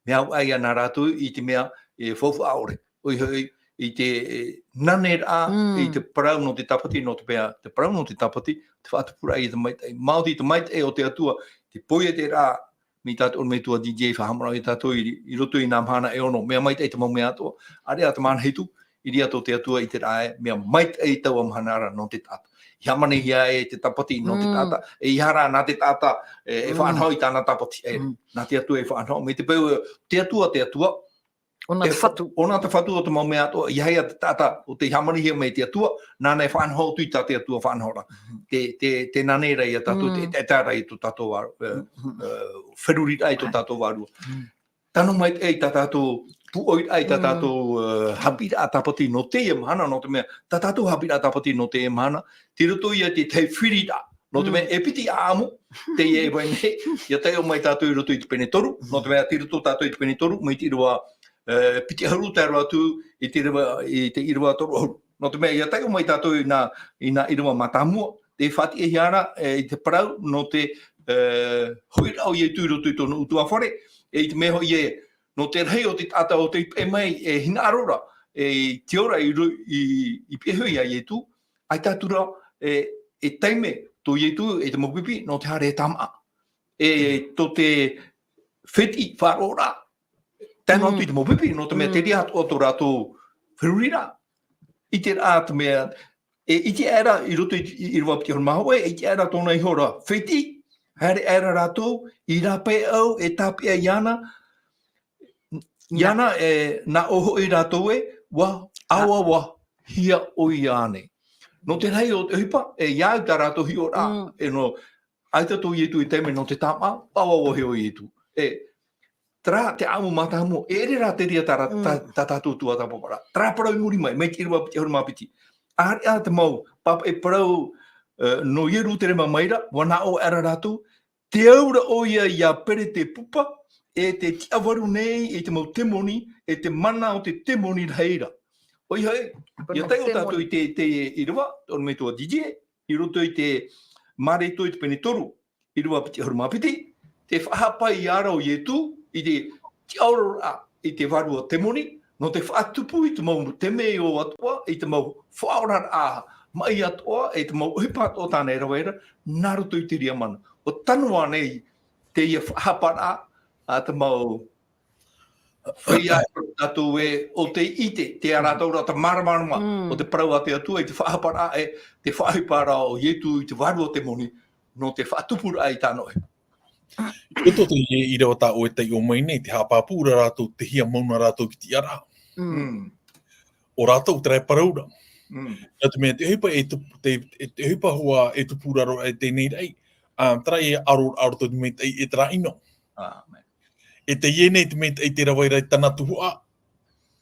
mea au aʻe ia nā rātou i te mea e faufaʻa ʻore. ʻOia hoʻi, i te, e, naneraʻa, Mm. i te parau nō te tāpati, nō te mea, te parau nō te tāpati, te faʻatupuraʻa i te maitaʻi. Maoti te maitaʻi o te Atua, te poieteraʻa, mai tā te ʻorometua D J faʻahaʻamanaʻo ia tātou i, i roto i nā mahana e ono, mea maitaʻi te mau mea atoʻa, ʻāreʻa te mahana hitu, i reira tō te Atua i te reira, mea maitaʻi taua mahana ra nō te taʻata. I hāmanihia e te tāpati nō te Mm. taʻata, e ʻeiaha rā nā te taʻata, e, e Mm. faʻanaho i tāna tāpati, e, Mm. nā te Atua e faʻanaho, mai te peu, te Atua, te Atua, ʻOna e te fa-, Fatu. ʻOna te Fatu o te mau mea atoʻa, ʻeiaha te taʻata, ʻo tei hāmanihia mai te Atua, nāna e faʻanaho atu i tā te Atua faʻanahoraʻa. Mhm. Te, te, te nane ra ia tātou, te, Mm. te, te ʻetaʻeta ra i tō tātou vā-, e, Mm. e, feruriraʻa i tō Ai. tātou vārua. Mm. tano mai te, ei tā tātou pūʻoiraʻa, ei tā tātou, eh, haʻapiʻiraʻa tāpati nō teie mahana, nō te mea, tā tātou haʻapiʻiraʻa tāpati nō teie mahana, tei roto ia i te tahi firiraʻa. Nō te mea, e piti ʻāʻamu, teie e vai nei, ʻia taiʻo mai tātou i roto i te pene toru, nō te mea, tei roto tātou i te pene toru, mai te ʻīrava, eh, piti ʻahuru tae roa atu i te ʻīrava, i te ʻīrava toru ʻahuru. Nō te mea, ʻia taiʻo mai tātou i nā, i nā ʻīrava mātāmua, tē faʻatiʻahia ra, e, i te parau, nō te, eh, hoʻiraʻa o Ietu i roto i tōna ʻutuāfare, e i te mea hoʻi ē, nō te rahi o te taʻata o tei peʻe mai, e hinaʻaro ra, e i te ora i ro-, i, i peʻe hoʻi ia Ietu, ʻaita atu ra, e, e taime tō Ietu, e te mau pipi, nō te haere e tāmaʻa. E, tō te fetiʻi faʻaroʻoraʻa, tae noa atu i te mau pipi, nō te mea te reira atoʻa tō rātou feruriraʻa. ʻIte ra te mea, e ʻite aʻera i roto i, i, ʻīrava piti ʻahuru mā hōʻē, e ʻite aʻera tōna iho ra fetiʻi, haere aʻera rātou, i rāpae au, e tāpeʻa iāna, iāna, e, nā ʻō hoʻi rātou ē, ʻua ʻāvaʻavahia ʻoia ānei. Nō te rahi o te ʻohipa, e, ʻia au tā rātou hiʻoraʻa, e nō, ʻaita tō Ietu i taime nō te tāmaʻa, ʻāvaʻavahia ʻo Ietu. E, terā te ʻāʻamu mātāmua, e ʻere rā te reira tā rā-, tā, tā tātou tuatāpaparaʻa. Terā parau i muri mai, mai te ʻīrava piti ʻahuru mā piti. ʻĀreʻa te mau pāpaʻi parau, e, nō Ierutarema mai ra, ʻua nā ʻō aʻera rātou, tē au ra ʻoia ia Perete Pupa, e te tiʻavaru nei i te mau temoni, e te mana o te temoni rahi ra. ʻOia hoʻi, ʻia taiʻo tātou i te, te ʻīrava, ʻorometua Didier, i roto i te Mareko i te pene toru, ʻīrava piti ʻahuru mā piti, tē faʻahapa ia ra ʻo Ietu i te tiʻaororaʻa i te vārua temoni, nō te faʻatupu i te mau temeio atoʻa, i te mau faʻaoraraʻa maʻi atoʻa, i te mau ʻohipa atoʻa tāna e rave ra, nā roto i te reira mana. ʻUa tano ānei teie faʻahaparaʻa a te mau feiā tātou ē, ʻo tei ʻite, tē ʻite rātou ra te māramarama o te parau a te Atua, i te faʻahaparaʻa e, te faʻaʻohiparaʻa o Ietu i te vārua temoni, nō te faʻatupuraʻa i tāna ʻohipa. I roto i te ʻīrava tā ʻoe e taiʻo mai nei, tē haʻapāpū ra rātou, tei hea mau na rātou i te tiʻaraʻa. ʻO rātou terā e parau ra. Nā te mea te ʻohipa e tupu, te, e, te ʻohipa hoʻi e tupu ra roa i teie nei raʻi, ā, terā e aro, aro tō te maitaʻi e terā ʻino. E teie nei te maitaʻi tē rave ra i tāna tuhaʻa,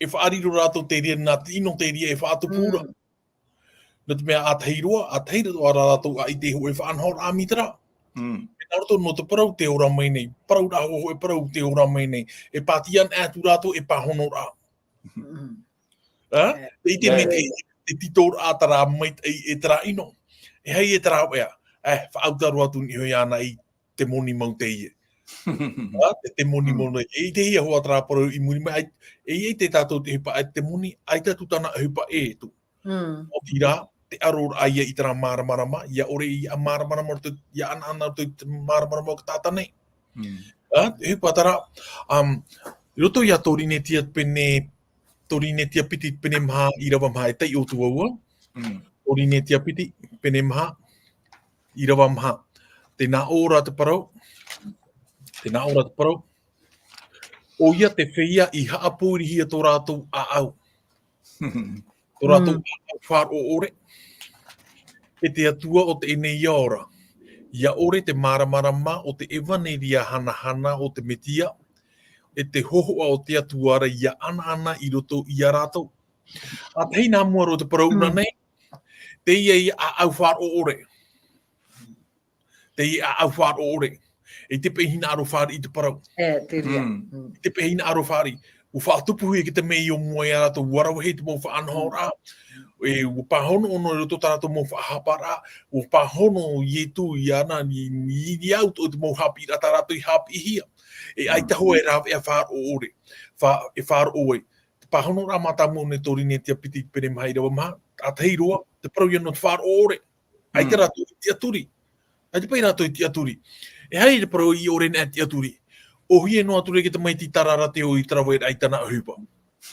e faʻariro rātou te reira nā te ʻino te reira e faʻatupu ra. Nō te mea ʻātahi roa, ʻātahi roa rā rātou ʻaita e hōʻē faʻanahoraʻa mai terā. Nā roto nō te parau tē ora mai nei, parauraʻa hōʻē parau tē ora mai nei, e pātia anaʻe atu rātou e pāhonoraʻa. Ā? Tē ʻite mai te, te titoraʻa terā maitaʻi e terā ʻino. E hai e terā ʻoia, e, faʻauta roa atu nei hoʻi ana i temoni mau teie. Ā, te temoni mau nei. E ʻitehia hoʻi terā parau i muri mai, ʻaita, e ʻite tātou te ʻohipa e temoni, ʻaita atu tāna ʻohipa e atu. Otirā, te aro ra ia i terā māramarama, ʻia ʻore ʻia māramarama, ʻia anaʻana i te māramarama o te taʻata nei. Ā, te ʻohipa terā, um, i roto ia Torinetia pene, Torinetia piti pene maha, ʻīrava maha, e taiʻo atu vau. Torinetia piti pene maha, ʻīrava maha. Tē nā ʻō ra te parau, tē nā ʻō ra te parau. ʻOia te feiā i haʻapōirihia tō rātou ʻāʻau. Tō rātou ʻāʻau faʻaroʻo ʻore. E te Atua o teie nei ao ra. ʻIa ʻore te māramarama o te ʻevaneria hanahana o te Metia, e te hōhoʻa o te Atua ra ʻia anaʻana i roto ia rātou. ʻĀtahi nā mua roa te parau ra nei, teie ʻāʻau faʻaroʻo ʻore. Teie ʻāʻau faʻaroʻo ʻore. ʻEita paʻi e hinaʻaro fāriʻi i te parau. E, te reira. ʻEita paʻi e hinaʻaro fāriʻi. ʻUa faʻatupuhia e te mea i mua ia rātou, ʻua rave i te mau faʻanahoraʻa. E, ʻua pāhono ʻōna i roto tā rātou mau faʻahaparaʻa. ʻUa pāhono Ietu iāna, i, i, i au tō te mau haʻapiʻiraʻa tā rātou i haʻapiʻihia. E ʻaita hoʻi e rāveʻa faʻaroʻo ʻore. Fa-, e faʻaroʻo ai. Te pāhonoraʻa mātāmua nei Torinetia piti pene maha ʻīrava maha, ʻātahi roa, te parau ia nō te faʻaroʻo ʻore. ʻAita rātou i tiʻaturi. ʻAita paʻi rātou i tiʻaturi. E hai te parau i ʻore nei tiʻaturi. ʻOhie noa atu ra i te tamaiti tarara te ʻoe i te raveraʻa i tāna ʻohipa.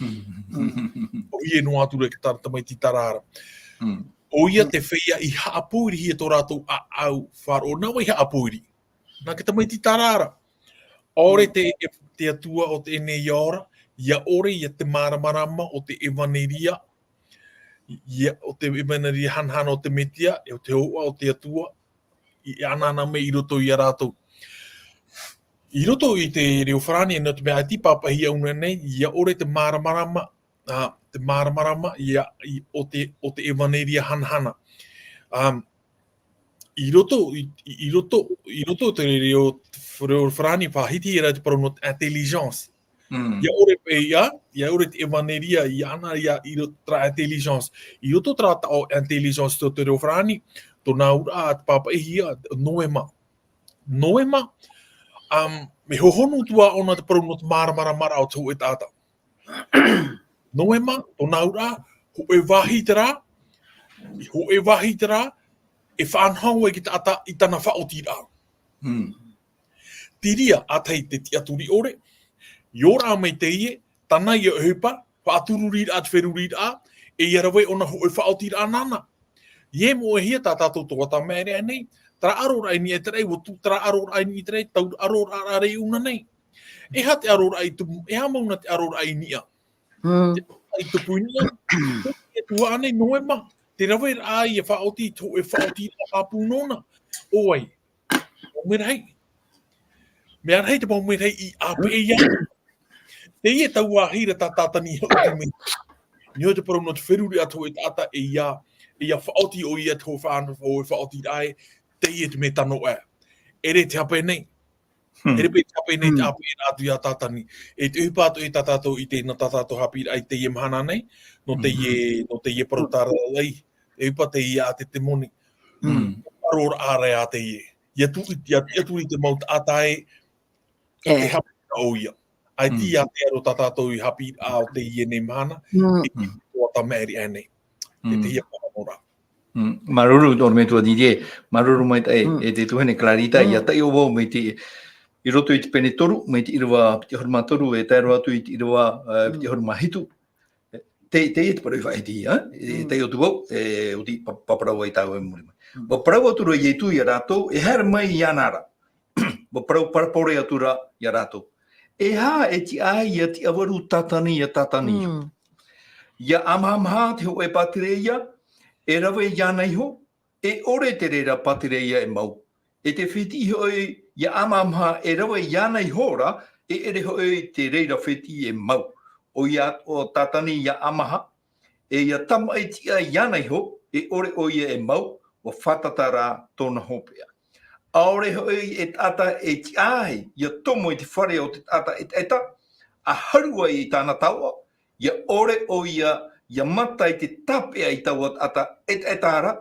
ʻOhie noa atu ra i te tamaiti tarara. ʻOia te feiā i haʻapōirihia tō rātou ʻāʻau faʻaroʻo. Nā vai haʻapōiri? Nā te tamaiti tarara. ʻAore te, te Atua o teie nei ao ra, ʻia ʻore ia te māramarama o te ʻevaneria, ia, o te ʻevaneria hanahana o te Metia, e o te hōhoʻa o te Atua, i anaʻana mai i roto ia rātou. I roto i te reo farāni, nō te mea ʻaita i pāpaʻihia ʻōna nei, ʻia ʻore te māramarama, ā, te māramarama, ʻia, i, o te, o te ʻevaneria hanahana. Ā, i roto, i, i, i roto, i roto te reo, reo farāni, faʻahiti ra te parau nō te intelligence. Mm. ʻIa ʻore paʻi ia, ʻia ʻore te ʻevaneria, ʻia ana ia i roto terā intelligence. I roto terā taʻo intelligence tō te reo farāni, tōna auraʻa te pāpaʻihia, noema. Noema, um, e hohonu atu ā ʻōna te parau nō te māramarama o te hōʻē taʻata. Noema, tōna auraʻa, hōʻē vāhi terā, hōʻē vāhi terā, e faʻanaho ai te taʻata i tāna faʻaotiraʻa. Mm. Terā, ʻa tahi te tiʻaturi ʻore, i ora mai teie, tāna ia ʻohipa, faʻatururiraʻa te feruriraʻa, e ʻia rave ʻōna hōʻē faʻaotiraʻa nāna. ʻIa moʻehia tā tātou tuatāmāʻa nei, terā ʻaroraʻa i niʻa i te raʻi, ʻua tuʻu terā ʻaroraʻa i niʻa i te raʻi, taura ʻaroraʻa rā ʻōna nei. E aha te ʻaroraʻa i tupu, e aha mau na te ʻaroraʻa i niʻa? Mm. Te ʻaroraʻa i tupu i niʻa, e tuhaʻa nei, noema, te raveraʻa ʻia faʻaoti, te hōʻē faʻaotiraʻa pāpū nōna. ʻO vai? Mau merahi. Mea rahi te mau merahi i ʻāpeʻe ia. Teie taua ʻāhira tā Tātani i hoʻi mai. Nō te parau nō te feruriraʻa te hōʻē taʻata e ʻia, e ʻia faʻaoti ʻoia te hōʻē faʻa-, hōʻē faʻaotiraʻa ē, teie te mea tano ē. ʻEre te hape nei. Hmm. ʻEre paʻi te hape nei te Hmm. ʻāpeʻeraʻa atu ia Tātani. E te ʻohipa atoʻa tā tātou i ʻite nō tā tātou haʻapiʻiraʻa i teie mahana nei, nō Hmm. teie, nō teie parau tāraʻi, e ʻohipa teie a te temoni. Hmm. ʻAroraʻa ra teie. ʻIa tu-, ʻia, ʻia tiʻaturi te mau taʻata ē, E. e haʻapiʻi ʻoia. ʻAita Mm. ʻia te aro tā tātou i haʻapiʻiraʻa o teie nei mahana, Mm. e te Mm. tuatāmāʻa nei. E Mm. te hia parau ra. Mm. Māuruuru, ʻorometua Didier, māuruuru maitaʻi, Mm. e te tuahine Clarita, Mm. ʻia taiʻo vau mai te, i roto i te pene toru, mai te ʻīrava piti ʻahuru mā toru, e tae roa atu i te ʻīrava, eh, Mm. piti ʻahuru mā hitu. Te, teie te parau i faʻahiti, eh? E Mm. taiʻo atu vau, e, ʻua pa-, pāparau ai tāua i muri mai. Mm. ʻUa parau atu ra Ietu ia rātou, e haere mai iāna ra. ʻUa parau parabole atu ra ia rātou. E aha e tiʻa ai ʻia tiʻavaru Tātani ia Tātani iho? Mm. ʻIa ʻamahamaha te hōʻē pātireia, e rave iāna iho, e ʻore te reira pātireia e mau. E te fētiʻi hoʻi ʻia ʻamahamaha e rave iāna iho ra, e ʻere hoʻi te reira fētiʻi e mau. ʻOia atoʻa Tātani ʻia ʻamaha, e ʻia tamaʻi tiʻa iāna iho, e ʻore ʻoia e mau, ʻua fātata rā tōna hopeʻa. ʻAore hoʻi e taʻata e tiʻa ai, ʻia tomo i te fare o te taʻata ʻetaʻeta, ʻa haru ai i tāna taoʻa, ʻia ʻore ʻoia, ʻia mata i te tāpeʻa i taua taʻata ʻetaʻeta ra,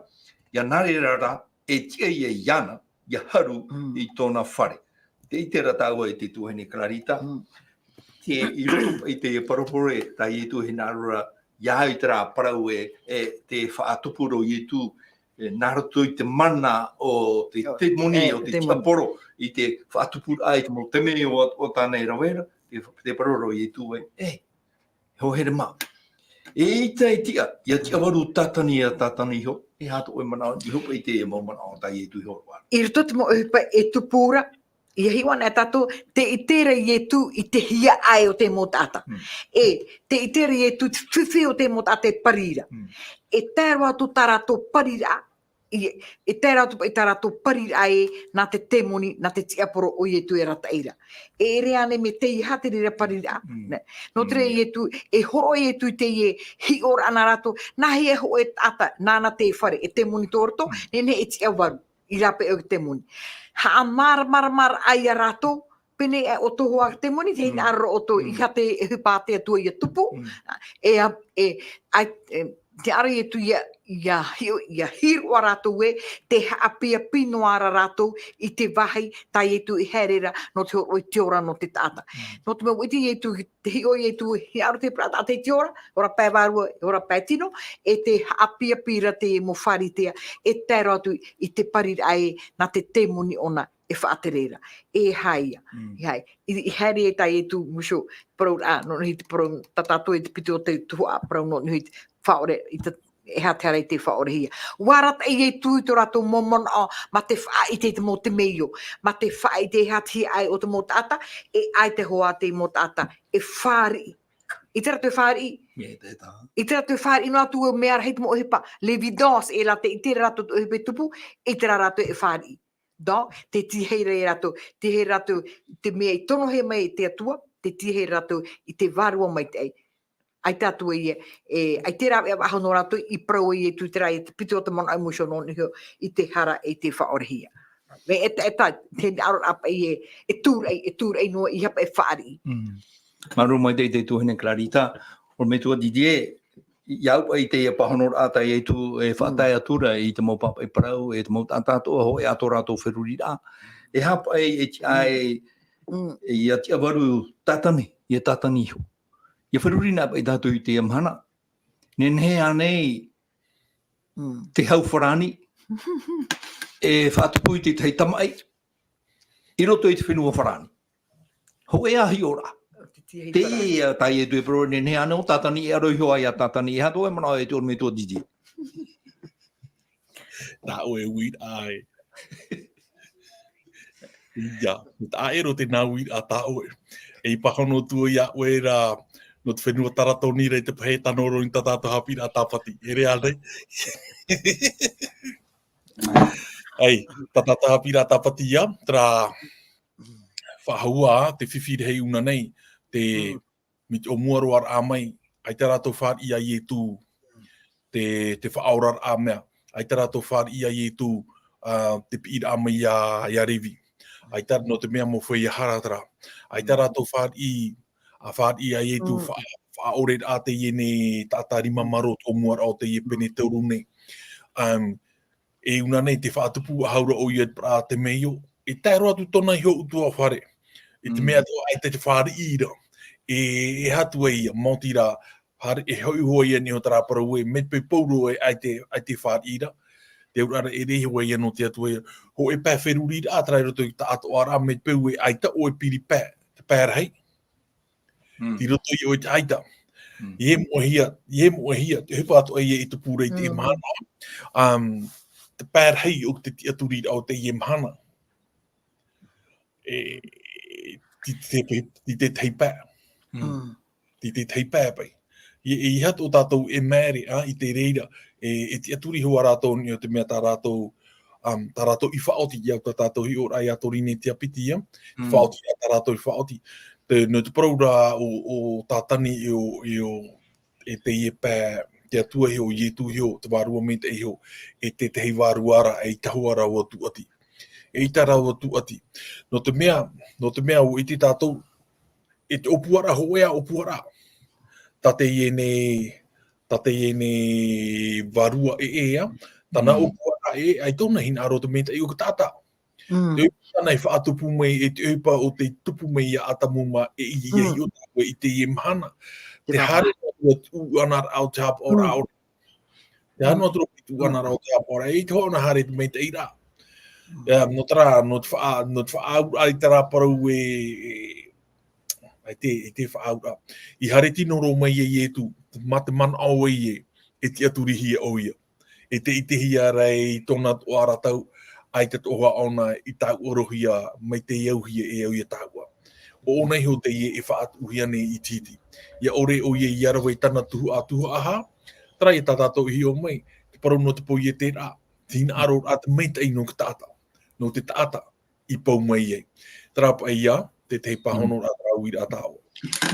ʻia nā reira rā, e tiʻa ia iāna, ʻia haru Mm. i tōna fare. Tē ʻite ra tāua e te tuahine Clarita, Mm. te, i roto i te parabole, tā Ietu e hinaʻaro ra, ʻia au i terā parau e, e te faʻatupu ra Ietu, e, nā roto i te mana o te Oh, temoni, e, o te temoni. tiaporo, i te faʻatupuraʻa i te mau temeio o, o tāna e rave ra, te, te parau ra Ietu e, e, Hoa here mā. E ʻaita e tiʻa, ʻia tiʻavaru Tātani ia Tātani iho, e aha tō ʻoe manaʻo, i hope i te mau manaʻo tā Ietu i hōroʻa. I roto te mau ʻohipa e tupu ra, ʻia hiʻo ana tātou, tē ʻite ra Ietu i te hiaʻai o te mau taʻata. Mm. E, tē ʻite ra Ietu te fifi o te mau taʻata e pari ra. Mm. E tae roa atu tā rātou pariraʻa, i, e tae roa atu paʻi tā rātou pariraʻa ē, nā te temoni, nā te tiaporo ʻo Ietu e arataʻi ra. E ʻere ānei mea tei aha te reira pariraʻa? Mm. Nē. Nō te reira Mm. Ietu, e hōroʻa Ietu i teie hiʻoraʻa nā rātou, nāhea hōʻē taʻata, nāna te fare, e temoni tō roto, Mm. nehenehe e tiʻavaru, i rāpae ʻoe i te temoni. Haʻamāramaramaraʻa ia rātou, pēnei aʻe ʻo tō hoa temoni, te Mm. hinaʻaro ʻoutou, Mm. ʻeiaha te ʻohipa a te Atua ʻia tupu, Mm. e a, e, a, e, te ara Ietu ʻia, ʻia hiʻo, ʻia hiroʻa rātou ē, tē haʻapiapi noa ra rātou i te vāhi tā Ietu i haere ra nō te hōroʻa i te ora nō te taʻata. Mm. Nō te mea ʻua ʻite Ietu, te hiʻo Ietu, hinaʻaro te parau a te ora, ora pae vārua, ora pae tino, e tē haʻapiapi ra te mau Pharisea, e tae roa atu i te pariraʻa ē, nā te temoni ʻōna e faʻatere ra. E aha ia. Mm. E aha ia. I, i haere ai tā Ietu, muso, parau ra, nō niʻa i te parau, tā tātou e te piti o te tuhaʻa, parau nō niʻa i te faʻaʻore, i te, e aha te hara i te faʻaʻorehia. ʻUa arataʻi Ietu i tō rātou mau manaʻo, mā te faʻaʻite i te mau temeio, mā te faʻaʻite e aha te hiaʻai o te mau taʻata, e ʻaita hoʻi te mau taʻata, e fāriʻi. ʻIte rātou e fāriʻi. ʻIte rātou e fāriʻi noa atu e mea rahi te mau ʻohipa, l'évidence, e rā tē ʻite ra rātou te ʻohipa e tupu, ʻite ra rātou e fāriʻi. Donc, te tīaʻi rātou, te tīaʻi rātou, te mea i tonohia mai e te Atua, te tīaʻi rātou i te vārua maitaʻi. ʻAita atu e, e, ʻaita rā e faʻahono rātou i parau e Ietu terā, e te piti o te manaʻo emotional nō niʻa i te hara e te faʻaorahia. Me e ta, e ta, te hinaʻaro rā paʻi e, e tūraʻi, e tūraʻi noa i hapa e fāriʻi. Mm. Māuruuru maitaʻi te tuahine Clarita, ʻorometua Didier, i au paʻi te pāhonoraʻa tā Ietu e faʻatae atu ra i te mau pāpaʻi parau, e te mau taʻata atoʻa, hōʻē ā tō rātou feruriraʻa. E aha paʻi e tiʻa ai, Mm. e ia tiʻavaru Tātani, ia Tātani iho. Ia feruri na paʻi tātou i teie mahana. Nehenehe ānei Mm. te hau farāni, e faʻatupu i te tahi tamaʻi, i roto i te fenua farāni. Hōʻē ā hiʻoraʻa. Te tīaʻi Teie, farāni. Ia, tā Ietu e parau, nehenehe ānei ʻo Tātani, e aro iho ā ia Tātani, e aha tō ʻoe manaʻo e te ʻorometua Didier. Nā ʻoe e uiraʻa e. Ia, tā ʻoe e aro te nā uiraʻa tā ʻoe. E pāhono atu ia ʻoe ra, nō te fenua Taratoni ra i te pahi e tano roa i tā tātou haʻapiʻiraʻa Tāpati. E rave ānei. Ai, tā tātou haʻapiʻiraʻa Tāpati ia, terā faʻahou ā, te fifi rahi ʻōna nei, te Mm. mai te ʻōmuaraʻa mai, ʻaita rātou fāriʻi ia Ietu, te, te faʻaoraraʻa mea, ʻaita rātou fāriʻi ia Ietu, ā, te piʻiraʻa mai ia, ia Revi. ʻAita nō te mea mau feiā hara terā. ʻAita Mm. rātou fāriʻi, ā, fāriʻi ia Ietu Mm. faʻa-, faʻaʻoreraʻa teie nei taʻata rima maro te ʻōmuaraʻa o teie pene toru nei. Um, e ʻōna nei te faʻatupu ʻahaʻura ʻoia i te parau a Temeio, e tae roa atu tōna iho ʻutuāfare. I te Mm. mea atoʻa ʻaita te fāriʻi ra. E, e aha atu ai ia, maoti rā, haere, e hoʻi iho ia nei ʻo terā parau ē, mai te peu pauroa e ʻaita, ʻaita e fāriʻi ra. Te auraʻa ra e ʻere iho ia nō te Atua ia. Hōʻē pae feruriraʻa terā i roto i te taʻatoʻaraʻa mai te peu e ʻaita ʻoe piri pae, te pae rahi. Mm. Tei roto ia ʻoe te ʻaita. Mm. ʻIa moʻehia, ʻia moʻehia, te ʻohipa atoʻa ia i tupu ra i teie Mm. mahana. Um, te pae rahi o te tiʻaturiraʻa o teie mahana. E, tei te, tei te tahi pae. Mm. Mm. Tei te tahi pae paʻi. E, e aha tō tātou e māere, ā, i te reira, e, e tiʻaturi hoʻi rātou i niʻa i te mea tā rātou, um, tā rātou i faʻaoti, i au tā tātou hiʻoraʻa ia Torinetia piti ia, Mm. faʻaoti, tā rātou i faʻaoti. Te, nō te parau ra ʻo, ʻo Tātani e ʻo, e ʻo, e teie pae, te Atua iho, Ietu iho, te Vārua Maitaʻi iho, e te tahi vārua ra, eʻita hoʻi rāua tūʻati. Eʻita rāua tūʻati. Nō te mea, nō te mea ʻua ʻite tātou, e te ʻōpuaraʻa, hōʻē ā ʻōpuaraʻa. Tā teie nei, tā teie nei vārua ʻē, ʻē ā, tāna Mm. ʻōpuaraʻa ʻē, ʻaita tōna hinaʻaro te maitaʻi o te taʻata. Mm. Te ʻohipa tāna i faʻatupu mai, e te ʻohipa o te tupu mai ia ʻĀtamu mā ʻEʻi ia Mm. hiʻo tāua i teie mahana. Te Te vāvā. haere noa atu ā te ʻuʻanaraʻa o te haʻapaʻoraʻa Mm. ʻore. Te haere Mm. noa atu ā te ʻuʻanaraʻa o te haʻapaʻoraʻa. E te hoʻi ʻōna haere te maitaʻiraʻa. Mm. Ia, nō terā, nō te faʻa-, nō te faʻaauraʻa i terā parau e, e, e te, e te faʻaauraʻa. I haere tino roa mai ia Ietu, mā te manaʻo ē, e tiʻaturihia ʻoia. E te ʻitehia ra i tōna atoʻa ra tau, ʻaita atoʻa ʻōna i tāuʻarohia mai te auhia e au ia tāua. ʻO ʻōna iho teie e faʻatupuhia nei i te hiti. ʻIa ʻore ʻoia i rave i tāna tuhaʻa, tuhaʻa hā, terā ia tā tātou i hiʻo mai, te parau nō te pō ia terā, te hinaʻaroraʻa te maitaʻi nō te taʻata, nō te taʻata i pau mai ai. Terā paʻi ia, te tahi pāhonoraʻa, terā uiraʻa tāua.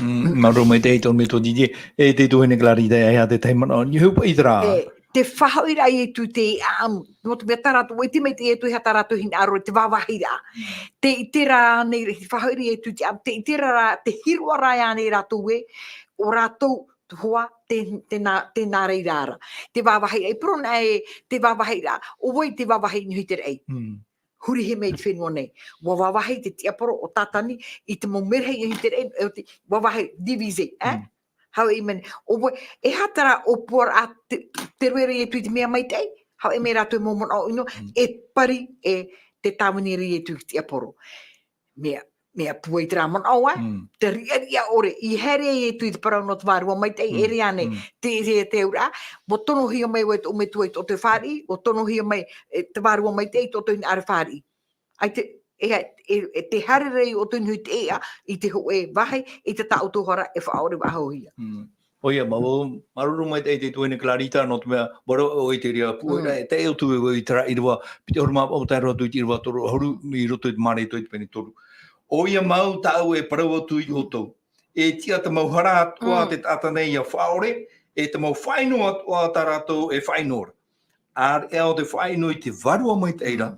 Mm, māuruuru maitaʻi tō ʻorometua Didier, e te tuahine Clarita, e aha te tahi manaʻo, i hoʻi paʻi terā. E, te faʻahoʻiraʻa a Ietu i te ʻāʻamu, nō te mea tā rātou, ʻua ʻite mai te Ietu e aha tā rātou hinaʻaro, te vāvāhiraʻa. Mm. Te ʻite ra nei, te faʻahoʻiraʻa a Ietu i te ʻāʻamu, te ʻite ra, te hiroʻa ra ānei rātou ē, ʻo rātou hoʻi te, te nā, te nā reira ra. Te vāvāhiraʻa, i parau na e, te vāvāhiraʻa, ʻo vai te vāvāhi i niʻa i te raʻi. Mm. Hurihia mai i te fenua nei. ʻUa vāvāhi te tiaporo o Tātani i te mau merahi i te raʻi, e, te vāvāhi divisé, eh? Mm. Hau e mene, ʻo vai, e aha terā ʻōpuaraʻa te, te rave ra Ietu i te mea maitaʻi, hau e mea rātou e mau manaʻo ʻino, Mm. e pari e te tāvini ra Ietu i te tiaporo. Mea, mea pūai terā manaʻo, eh? Mm. Te riʻariʻa ʻore, i haere Ietu i te parau nō te Vārua Maitaʻi, Mm. e ʻere ānei, Mm. te, te, te auraʻa, ʻua tonohia mai ʻoe tō ʻoe Metua i tō ʻoe fāriʻi, ʻua tonohia mai, e, te Vārua Maitaʻi i tō ʻoe hinaʻaro fāriʻi. ʻAita, e, e, e te haere ra ʻoutou i niʻa i te ʻēʻa, i te hōʻē vāhi, i tā ʻoutou hara e faʻaʻore faʻahouhia. Mm. ʻOia, māuruuru maitaʻi i te tuahine Clarita, nō te mea, ʻua roaʻa ʻoe i te reira pū, e tae atu e ʻoe i terā ʻīrava, piti ʻahuru mā vaʻu tae roa atu i te ʻīrava toru ʻahuru, i roto i te Māoritoi te pene toru. ʻOia mau tāʻu e parau atu iā ʻoutou. E tiʻa te mau hara atoʻa te taʻata nei ʻia faʻaʻore, e te mau faʻaʻino atoʻa tā rātou e faʻaʻino ra. ʻĀreʻa ʻo te faʻaʻino i te Vārua Maitaʻi ra,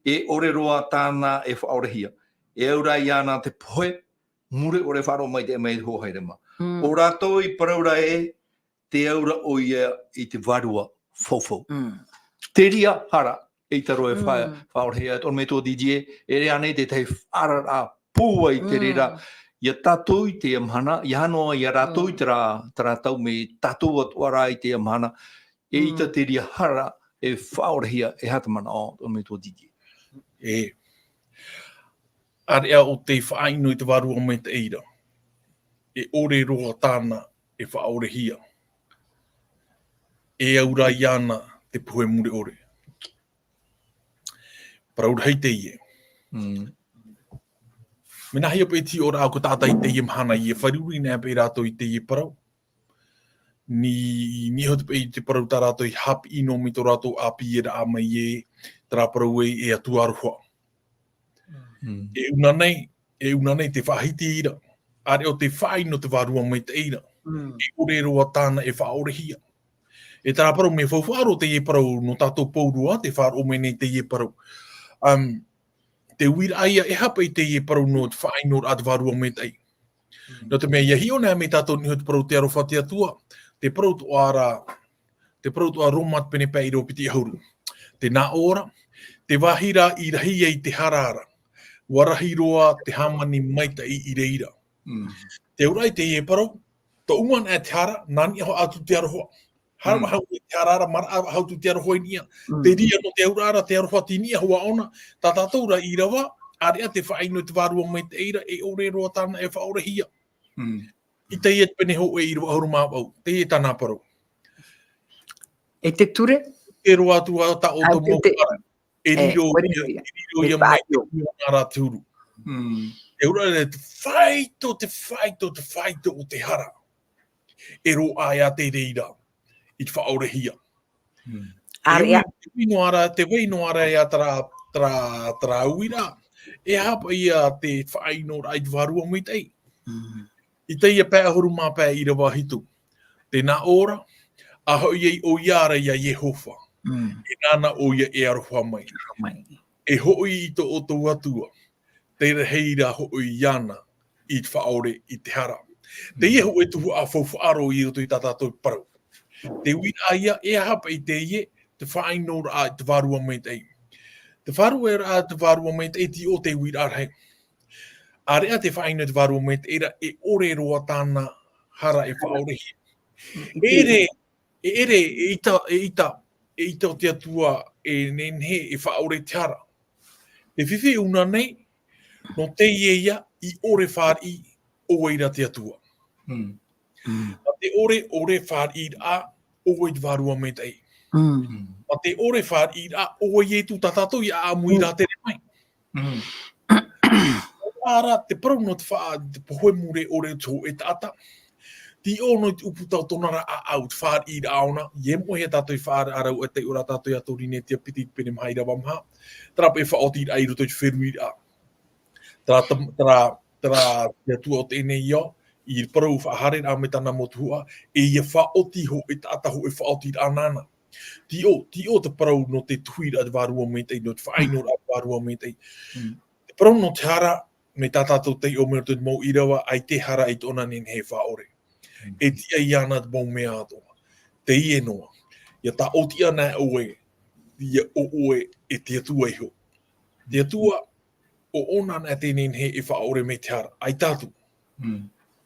e ʻore roa tāna e faʻaʻorehia. E au ra iāna te pohe mure ʻore, faʻaroʻo maitaʻi mai, e te hōʻē haere mā. ʻO rātou i parau ra ē, te au ra ʻoia i te Vārua Faufau. Te reira hara, ʻeita roa e fa-, faʻaʻorehia, e te ʻorometua D J, e ʻere ānei te tahi faʻaararaʻa pūai te reira, iā tātou i teie mahana, ʻeiaha noa iā rātou i terā, terā tau, mai tātou atoʻa rā i teie mahana, ʻeita te reira hara e faʻaʻorehia, e aha te manaʻo, ʻorometua D J? E, ʻāreʻa ʻo te faʻaʻino i te Vārua Maitaʻi ra, e ʻore roa tāna e faʻaʻorehia. E au ra iāna te pohe mure ʻore. Parau rahi teie. Mea nāhea paʻi te hiʻoraʻa o te taʻata i teie mahana, ʻia fāriʻi anaʻe paʻi rātou i teie parau? Nī, nīʻa iho te paʻi te parau tā rātou i haʻapiʻi noa mai tō rātou ʻāpī e raʻa mai ē, terā parau ē, e Atua aroha. E ʻuna nei, e ʻuna nei te faʻahiti ra, ʻāreʻa ʻo te faʻaʻino i te Vārua Maitaʻi ra, e ʻore roa tāna e faʻaʻorehia. E terā parau, mea faufaʻa roa teie parau nō tātou pauroa, tē faʻaroʻo mai nei teie parau. Um, te uiraʻa ïa, e aha paʻi teie parau nō te faʻaʻinoraʻa i te Vārua Maitaʻi? Nō te mea, ʻia hiʻo anaʻe mai tātou nīʻa iho te parau te aroha o te Atua, te parau atoʻa ra, te parau atoʻa Roma te pene pae ʻīrava piti ʻahuru. Tē nā ʻō ra, te vāhi ra i rahi ai te hara ra, ʻua rahi roa te hāmani maitaʻi i reira. Te auraʻa i teie parau, tō ʻoe anaʻe te hara, nā niʻa hoʻi atu te aroha. Hara faʻahou te hara ra, maraʻa faʻahou te aroha i niʻa. Te reira nō te auraʻa ra, te aroha tei niʻa hoʻi ʻōna, tā tātou ra ʻīrava, ʻāreʻa te faʻaʻino i te Vārua Maitaʻi ra, e ʻore roa tāna e faʻaʻorehia. I teie te pene hōʻē ʻīrava ʻahuru mā vaʻu, teie tāna parau. E te ture? Te roa atu ā tā ʻoutou mau hara. E riro ïa, e riro ïa mai te huru. Te auraʻa, te faito, te faito, te faito o te hara. E roaʻa ïa te reira i te faʻaʻorehia. ʻĀreʻa. Te vai noa ra, te vai noa ra ïa terā, terā, terā uiraʻa. E aha paʻi ïa te faʻaʻinoraʻa i te Vārua Maitaʻi? I teie pae ʻahuru mā pae ʻīrava hitu. Tē nā ʻō ra, ʻa hoʻi ai ʻoia ra iā Iehova. E nāna ʻoia e aroha mai. E hoʻi i tō ʻoutou Atua, tē rahi ra hoʻi iāna i te faʻaʻore i te hara. Teie hōʻē tuhaʻa faufaʻa roa i roto i tā tātou parau. Te uiraʻa ïa, e aha paʻi teie, te faʻaʻinoraʻa i te Vārua Maitaʻi? Te faʻaʻinoraʻa i te Vārua Maitaʻi, tei ʻō te uiraʻa rahi. ʻĀreʻa te faʻaʻino i te Vārua Maitaʻi ra, e ʻore roa tāna hara e faʻaʻorehia. E ʻere, e ʻere, eʻita, eʻita, eʻita o te Atua e nehenehe e faʻaʻore i te hara. Te fifi ʻuna nei, nō teie ïa i ʻore fāriʻi ʻo vai ra te Atua. Mā te ʻore, ʻore fāriʻiraʻa ʻo vai i te Vārua Maitaʻi. Mā te ʻore fāriʻiraʻa ʻo vai Ietu tā tātou i ʻāʻamu i rātere mai. Ara, te parau nō te faʻa-, te pohe mure ʻore o te hōʻē taʻata. Tei ʻō noa i te ʻūputa o tōna ra ʻāʻau, te fāriʻiraʻa ʻōna, ʻia moʻehia tātou i faʻaara-, ʻāraʻu, e taiʻo ra tātou iā Torinetia piti i te pene maha ʻīrava maha. Terā paʻi faʻaotiraʻa i roto i te feruriraʻa. Terā tam-, terā, terā te Atua o teie nei ao, i parau faʻahaereraʻa mai tāna mau tuhaʻa, e ʻia faʻaoti hōʻē taʻata, hōʻē faʻaotiraʻa nāna. Tei ʻō, tei ʻō te parau nō te tuiraʻa i te Vārua Maitaʻi, nō te faʻaʻinoraʻa i te Vārua Maitaʻi. Te parau nō te hara, mai tā tātou taiʻo mai roto i te mau ʻīrava, ʻaita e hara i tōna nehenehe e faʻaʻore. E tiʻa iāna te mau mea atoʻa. Teie noa. ʻIa tāʻōtiʻa anaʻe ʻoe, ʻia ʻo ʻoe e te Atua iho. Te Atua, ʻo ʻōna anaʻe te nehenehe e faʻaʻore mai te hara. ʻAita atu.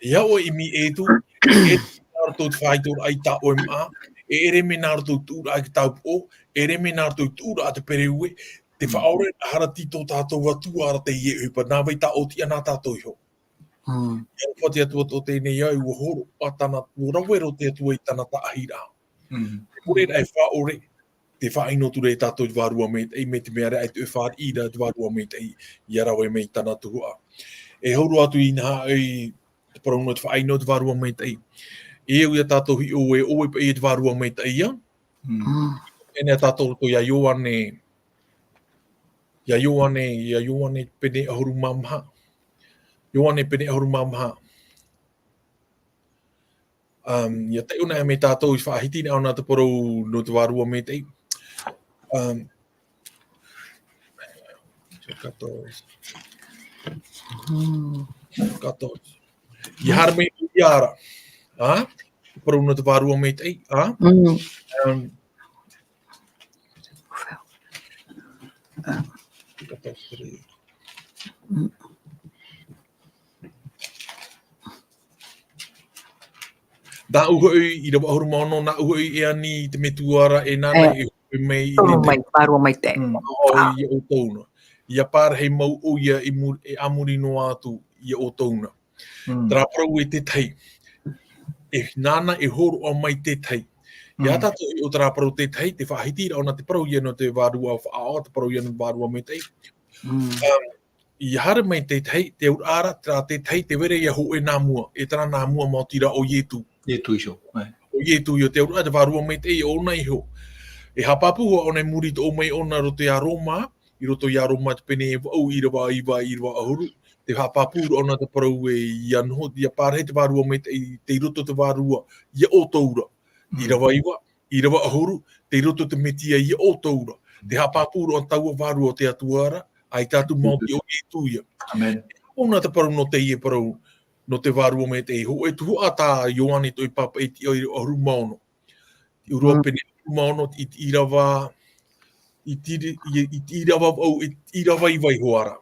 E au e ʻimi ʻē atu, e nā roto i te faʻaitoraʻa i tā ʻoe māʻa, e ʻere mai nā roto i te tuʻuraʻa i te tāupoʻo, e ʻere mai nā roto i te tuʻuraʻa i te pereue, te faʻaʻore hara tei tō tātou Atua ra teie ʻohipa, nā vai tāʻōtiʻa na tātou iho. ʻIa aroha te Atua tō teie nei ao, ʻua hōroʻa tāna, ʻua rave roa te Atua i tāna taʻahiraʻa. Te ʻore ra e faʻaʻore, te faʻaʻino atu ra e tātou i te Vārua Maitaʻi, mai te mea ra ʻaita e fāriʻi ra te Vārua Maitaʻi, ʻia rave mai i tāna tuhaʻa. E hau roa atu inaha i te parau nō te faʻaʻino i te Vārua Maitaʻi. E au ia tātou hiʻo e ʻoe paʻi e te Vārua Maitaʻi ia. Mm. E nei tātou roto ia Ioane, ia Ioane, ia Ioane pene ʻahuru mā maha. Ioane pene ʻahuru mā maha. Um, ia taiʻo na mai tātou i faʻahiti na ʻona te parau nō te Vārua Maitaʻi. Um, quatorze. Mm. Quatorze. Ia haere mai ia ra. Ha? Parau nō te Vārua Maitaʻi. Ha? Mm. Um, Nāʻu hoʻi, ʻīrava ʻahuru mā ono, nāʻu hoʻi e ani i te metua ra, e nāna e hoʻi mai i te Vārua Maitaʻi. Mm. ʻAore ia ʻoutou na. Ia parahi mau ʻoia i muri, e a muri noa atu ia ʻoutou na. Mm. Terā parau e tētahi. E nāna e hōroʻa mai tētahi. Ia tātou hiʻo terā parau tētahi, te faʻahiti ra ʻona te parau ia nō te Vārua Faʻaora, te parau ia nō te Vārua Maitaʻi. Mm. Um, ia haere mai tētahi, te auraʻa ra, terā tētahi, tē vai ra ia hōʻē nā mua, e terā nā mua maoti ra ʻo Ietu. Ietu iho, ʻae. ʻO Ietu iho, te auraʻa te Vārua Maitaʻi, ʻōna iho. E haʻapāpū hoʻi ʻōna i muri i tō ʻoe mai ʻōna roto ia Roma, i roto ia Roma te pene e vaʻu, ʻīrava iva, ʻīrava ʻahuru, te haʻapāpū ra ʻōna te parau ē, ia noho, ia parahi te Vārua Maitaʻi, tei roto te Vārua, ia ʻoutou ra. Mm. ʻĪrava iva, ʻīrava ʻahuru, tei roto te Mesia ia ʻoutou ra. Te haʻapāpū ra ʻōna taua Vārua o te Atua ra, ʻaita atu maoti ʻo Ietu ia. Amen. E ʻōna te parau nō teie parau, nō te Vārua Maitaʻi, hōʻē tuhaʻa tā Ioane Toʻipāpaʻi i te ʻīrava ʻahuru mā ono. Te ʻīrava pene ʻahuru mā ono, i te ʻīrava, i te ʻī-, i, i te ʻīrava vaʻu, i te ʻīrava iva iho ā ra.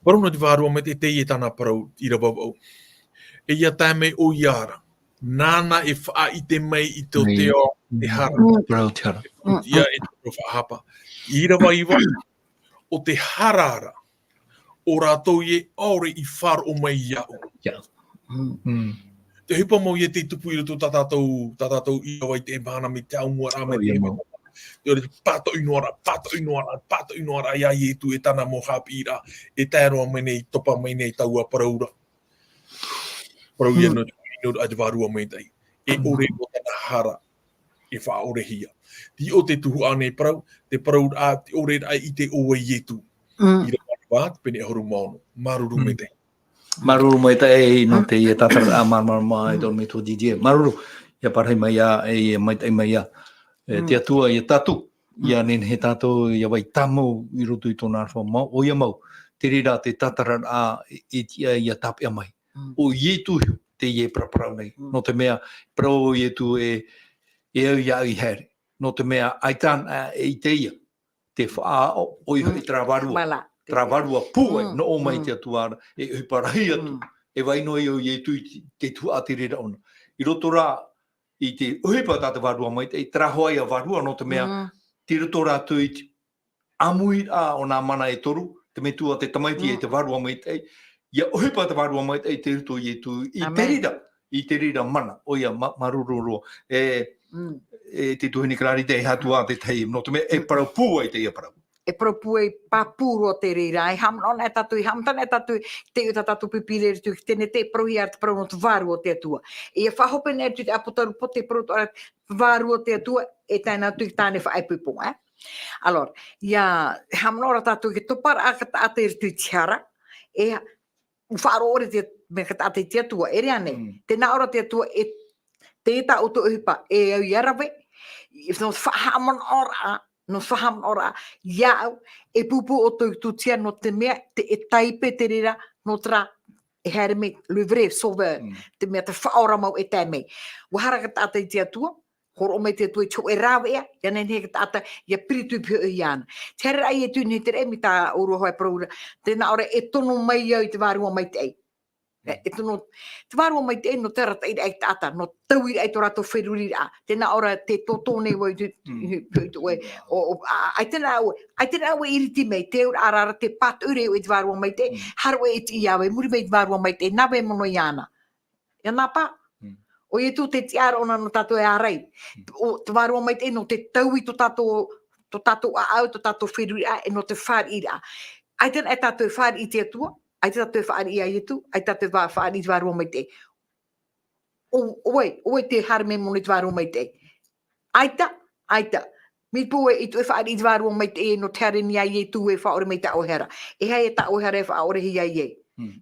Parau nō te Vārua Maitaʻi, teie tāna parau, ʻīrava vaʻu. E ia tae mai ʻoia ra. Nāna e faʻaʻite mai i tō te ao, te hara. Mm. Parau te hara. Mm, ia, mm. E te parau faʻahapa. ʻĪrava iva, ʻo te hara ra, ʻo rātou ia ʻaore i faʻaroʻo mai iāʻu. Ia. Mm. Mm. Te ʻohipa mau ia tei tupu i roto tā tātou, tā tātou ʻīrava i te mahana mai te ʻāmuaraʻa mai te mau. Te ʻore pātoʻi noa ra, pātoʻi noa ra, pātoʻi noa ra ia Ietu e tāna mau haʻapiʻiraʻa, e tae roa mai nei, topa mai nei taua parau ra. Parau ia nō te, nō te Vārua Maitaʻi. E ʻore nō tāna hara, e faʻaʻorehia. Te ʻo te tuhaʻa nei parau, te parau ra, te ʻore ra i te ʻoe Ietu. Mm. ʻĪrava iva, te pene ʻahuru mā ono. Māuruuru maitaʻi. Māuruuru maitaʻi nō teie tātararaʻa māramarama e tō me tō Didier. Māuruuru, ia parahi mai ia, e, ia maitaʻi mai ia. E, te Atua, ia tātou, ia nehenehe tātou, ia vai tāmau i roto i tōna aroha mau, ʻoia mau, te reira te tātararaʻa i, i, ia, ia tāpeʻa mai. Mm. ʻO Ietu teie e paraparau nei. Mm. Nō te mea, parau ʻo Ietu e, e au iāʻu i haere. Nō te mea, ʻaita ana e ʻite ia, te faʻaʻo, ʻoia hoʻi terā vārua. Terā vārua pūai, nō ʻō mai te Atua ra, e ʻohipa rahi atu. Mm. E vai noa ia ʻo Ietu i te, te tuhaʻa te reira ʻōna. I roto rā, i te ʻohipa tā te Vārua Maitaʻi, terā hoʻi ia vārua nō te mea, tei roto rātou i te ʻāmuiraʻa o nā mana e toru, te Metua, te Tamaiti, e te Vārua Maitaʻi. Ia ʻohipa te Vārua Maitaʻi tei roto ia Ietu, i te reira, i te reira mana, ʻoia, mā-, māuruuru roa. E, e te tuahine Clarita, e aha atu ā tētahi, nō te mea, e parau pūai teie parau. E parau pūai, pāpū roa te reira, e haʻamanaʻo na tātou, e haʻamata na tātou, te, tā tātou pīpīria i roto i te Tenete, e parauhia ra te parau nō te Vārua o te Atua. E ia faʻahope na i roto i te ʻĀpōtarupo, te parau atoʻa ra, Vārua o te Atua, e tae noa atu i tāna e faʻaipoipo, e? Alors, ia, e haʻamanaʻo ra tātou i te toparaʻa a te taʻata i roto i te hara, e faʻaroʻo ʻore te, mea a te taʻata i te Atua, ʻere ānei? Mm. Tē nā ʻō ra te Atua, e, teie tā ʻoutou ʻohipa, e au ia rave, nō te faʻahaʻamanaʻoraʻa, nō te faʻahaʻamanaʻoraʻa, iāʻu, e pūpū ʻoutou i tūtia nō te mea, te, e taipe te reira, nō terā, e haere mai, le vrai sauveur, te mea te faʻaora mau e tae mai. ʻUa hara te taʻata i te Atua, hōroʻa mai te Atua i te hōʻē rāveʻa, ʻia nehenehe te taʻata, ʻia piri tū i pihaʻi iāna. Te haereraʻa a Ietu i niʻa i te raʻi mai tā ʻōrua hoʻi e parau ra, tē nā ʻō ra e tono mai au i te Vārua Maitaʻi. E, e tono, te Vārua Maitaʻi nō te arataʻiraʻa i te taʻata, nō te tauiraʻa i tō rātou feruriraʻa. Tē nā ʻō ra tē tōtō nei vau i te, i te, i te, ʻoe, ʻo, ʻo, ʻa, ʻaita na ʻoe, ʻaita na ʻoe e iriti mai, te auraʻa ra, te pātoʻi ra e te Vārua Maitaʻi, haere ʻoe e tiʻi iā vau, muri mai te Vārua Maitaʻi, nā vai e mono iāna. ʻIa nā paʻi. Mm. ʻO Ietu te tiʻaraʻa ʻōna nō tātou e ārai. Mm. ʻO te Vārua Maitaʻi nō te taui tō tātou, tō tātou ʻāʻau, tō tātou feruriraʻa, e nō te fāriʻiraʻa. ʻAita na e tātou e fāriʻi i te Atua, ʻaita tātou e fāriʻi iā Ietu, ʻaita tātou e fā-, fāriʻi i te Vārua Maitaʻi. ʻo, ʻo vai, ʻo vai te haere mai mono i te vārua maitaʻi. ʻAita, ʻaita. Mai te peu ē, ʻaita e fāriʻi i te vārua maitaʻi nō te haere nei a Ietu e faʻaʻore mai i tā ʻoe hara. E aha tā ʻoe hara e faʻaʻorehia ai? Mm.